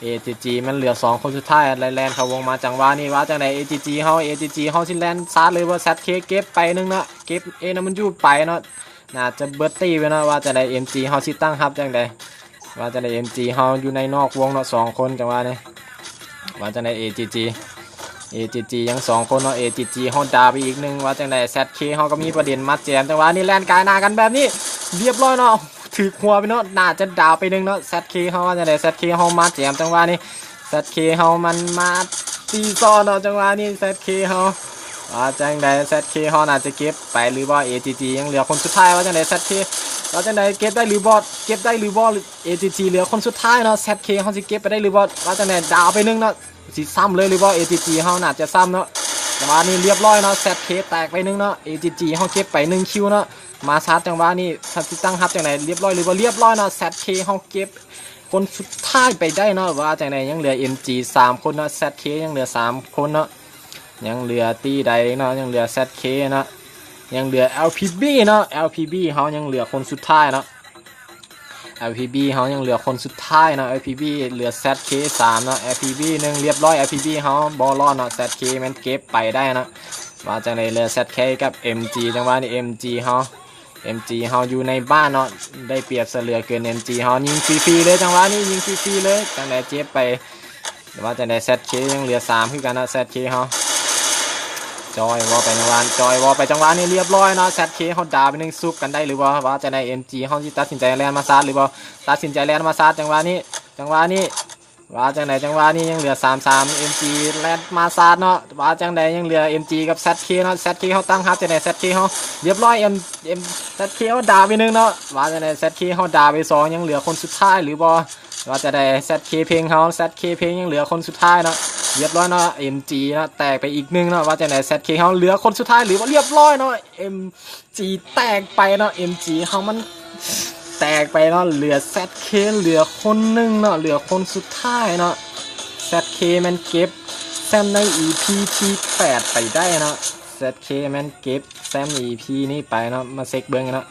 AGG ມັນເຫຼືອສອງຄົນສຸດທ້າຍ ແລ່ນເຂົ້າວົງມາ. ຈັງຫວະນີ້ ວ່າຈັ່ງໃດ AGG ເຮົາ AGG ເຮົາຊິແລ່ນຊາດເລີຍບໍ່. ZK ເກັບໄປໜຶ່ງເນາະ ເກັບ ເອນຳມັນຢູໄປເນາະ. ໜ້າຈະເບິດຕີໄປເນາະ. ວ່າຈັ່ງໃດ MG ເຮົາຊິຕັ້ງຮັບຈັ່ງໃດ ວ່າຈັ່ງໃດ MG ເຮົາຢູ່ໃນນອກວົງເນາະ ສອງຄົນ. ຈັງຫວະນີ້ ວ່າຈັ່ງໃດ AGG AGG ຍັງສອງຄົນເນາະ. AGG ເຮົາດາວໄປອີກໜຶ່ງ. ວ່າຈັ່ງໃດ ZK ເຮົາກໍມີປະເດັນມາແຈມ. ຈັງຫວະນີ້ແລ່ນກາຍໜ້າກັນແບບນີ້ ລຽບຮ້ອຍເນາະ ຖືກຫົວໄປເນາະ. ໜ້າຈະດາວໄປໜຶ່ງເນາະ ZK ເຮົາ. ວ່າຈັ່ງໃດ ZK ເຮົາມາແຈມ. ຈັງຫວະນີ້ ZK ເຮົາມັນມາຕີຊ້ອນເນາະ. ຈັງຫວະນີ້ ZK ເຮົາ ວ່າຈັ່ງໃດ ZK ເຮົາໜ້າຈະເກັບໄປຫຼືບໍ່. AGG ຍັງເຫຼືອຄົນສຸດທ້າຍ. ວ່າຈັ່ງໃດ ZK ວ່າຈັ່ງໃດ ເກັບໄດ້ຫຼືບໍ່ ເກັບໄດ້ຫຼືບໍ່. AGG ເຫຼືອຄົນສຸດທ້າຍເນາະ. ZK ເຮົາຊິເກັບໄປໄດ້ຫຼືບໍ່. ວ່າຈັ່ງໃດ ດາວໄປໜຶ່ງເນາະ. ຊິຊ້ຳເລີຍຫຼືບໍ່. AGG ເຮົາໜ້າຈະຊ້ຳເນາະ. ຈັງຫວະນີ້ລຽບຮ້ອຍເນາະ ZK ແຕກໄປໜຶ່ງເນາະ. AGG ເຮົາເກັບໄປໜຶ່ງຄິວເນາະ. ມາຊາດ ຈັງຫວະນີ້ ຊາດຊິຕັ້ງຮັບຈັ່ງໃດ ລຽບຮ້ອຍຫຼືບໍ່. ລຽບຮ້ອຍເນາະ ZK ເຮົາເກັບຄົນສຸດທ້າຍໄປໄດ້ເນາະ. ວ່າຈັ່ງໃດ ຍັງເຫຼືອ MG ສາມຄົນເນາະ. ZK ຍັງເຫຼືອສາມຄົນເນາະ. ຍັງເຫຼືອຕີໃດເນາະ ຍັງເຫຼືອ ZK ເນາະ. ຍັງເຫຼືອ LPB ເນາະ. LPB ເຮົາຍັງເຫຼືອຄົນສຸດທ້າຍເນາະ. LPB ເຮົາຍັງເຫຼືອຄົນສຸດທ້າຍເນາະ. LPB ເຫຼືອ ZK ສາມເນາະ. LPB ໜຶ່ງ ລຽບຮ້ອຍ. LPB ເຮົາບໍ່ລອດເນາະ. ZK ແມ່ນເກັບໄປໄດ້ເນາະ. ວ່າຈັ່ງໃດ ເຫຼືອ ZK ກັບ MG. ຈັງຫວະນີ້ MG ເຮົາ MG ເຮົາຢູ່ໃນບ້ານເນາະ ໄດ້ປຽບຊະເຫຼືອເກີນ. MG ເຮົາຍິງຟຣີໆເລີຍ. ຈັງຫວະນີ້ຍິງຟຣີໆເລີຍ. ຈັ່ງໃດ ເຈັບໄປ. ແຕ່ວ່າຈັ່ງໃດ ZK ຍັງເຫຼືອສາມຄືກັນເນາະ. ZK ເຮົາຈ່ອຍວໍໄປ ຈັງຫວະ ຈ່ອຍວໍໄປ. ຈັງຫວະນີ້ລຽບຮ້ອຍເນາະ. ZK ເຮົາດາວໄປໜຶ່ງ. ຊຸບກັນໄດ້ຫຼືບໍ່. ວ່າຈັ່ງໃດ MG ເຮົາຊິຕັດສິນໃຈແລ່ນມາຊາດຫຼືບໍ່. ຕັດສິນໃຈແລ່ນມາຊາດ. ຈັງຫວະນີ້ ຈັງຫວະນີ້ ວ່າຈັ່ງໃດ ຈັງຫວະນີ້ຍັງເຫຼືອສາມສາມ. MG ແລ່ນມາຊາດເນາະ. ວ່າຈັ່ງໃດ ຍັງເຫຼືອ MG ກັບ ZK ເນາະ. ZK ເຮົາຕັ້ງຮັບ. ຈັ່ງໃດ ZK ເຮົາ ລຽບຮ້ອຍ. M M ZK ເຮົາດາວໄປໜຶ່ງເນາະ. ວ່າຈັ່ງໃດ ZK ເຮົາດາວໄປສອງ. ຍັງເຫຼືອຄົນສຸດທ້າຍຫຼືບໍ່. ວ່າຈັ່ງໃດ ZK ເພັງເຮົາ ZK ເພັງ ຍັງເຫຼືອຄົນສຸດທ້າຍເນາະ. ລຽບຮ້ອຍເນາະ. MG ເນາະ ແຕກໄປອີກໜຶ່ງເນາະ. ວ່າຈັ່ງໃດ ZK ເຮົາເຫຼືອຄົນສຸດທ້າຍຫຼືບໍ່. ລຽບຮ້ອຍເນາະ. M G ແຕກໄປເນາະ. MG ເຮົາມັນແຕກໄປເນາະ. ເຫຼືອ ZK ເຫຼືອຄົນໜຶ່ງເນາະ. ເຫຼືອຄົນສຸດທ້າຍເນາະ. ZK ແມ່ນເກັບແຊມໃນ EP ທີແປດໄປໄດ້ເນາະ. ZK ແມ່ນເກັບແຊມ EP ນີ້ໄປເນາະ. ມາເຊັກເບິ່ງເນາະ.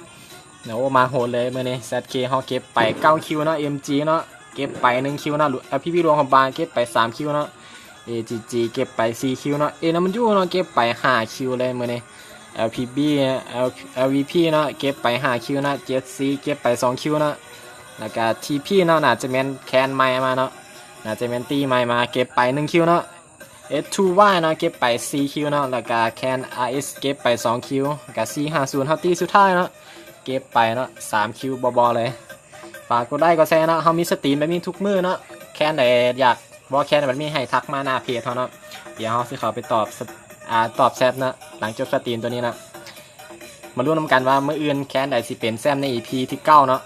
ໂອ້ ມາໂຫດເລີຍມື້ນີ້. ZK ເຮົາເກັບໄປເກົ້າຄິວເນາະ. MG ເນາະ ເກັບໄປໜຶ່ງຄິວເນາະ. LPB ຫຼວງພະບາງເກັບໄປສາມຄິວເນາະ. ເອຈີຈີ ເກັບໄປສີ່ຄິວເນາະ. ເອດັບເບິນຢູເນາະ ເກັບໄປຫ້າຄິວເລີຍມື້ນີ້. ແອລພີບີ ແອລວີພີເນາະ ເກັບໄປຫ້າຄິວເນາະ. ເຈັດຊີ ເກັບໄປສອງຄິວເນາະ. ແລ້ວກະທີພີເນາະ ໜ້າຈະແມ່ນແຄນໃໝ່ມາເນາະ ໜ້າຈະແມ່ນຕີໃໝ່ມາ ເກັບໄປໜຶ່ງຄິວເນາະ. ເອັສທູວາຍເນາະ ເກັບໄປສີ່ຄິວເນາະ. ແລ້ວກະແຄນອາເອັສ ເກັບໄປສອງຄິວ. ແລ້ວກະສີ່ຫ້າສູນ ເຮົາຕີສຸດທ້າຍເນາະ ເກັບໄປເນາະ ສາມຄິວບໍ່ໆເລີຍ. ຝາກກົດໄລກົດແຊເນາະ ເຮົາມີສະຕຣີມແບບນີ້ທຸກມື້ເນາະ. ແຄນໃດຢາກ ບໍ່ແຄນແບບນີ້ໃຫ້ທັກມາໜ້າເພຈເຮົາເນາະ ດຽວເຮົາຊິເຂົ້າໄປຕອບ ອາ ຕອບແຊັດເນາະ ຫຼັງຈົບສະຕຣີມໂຕນີ້ເນາະ. ມາລຸ້ນນຳກັນວ່າມື້ອື່ນແຄນໃດຊິເປັນແຊ້ມໃນອີພີທີເກົ້າເນາະ.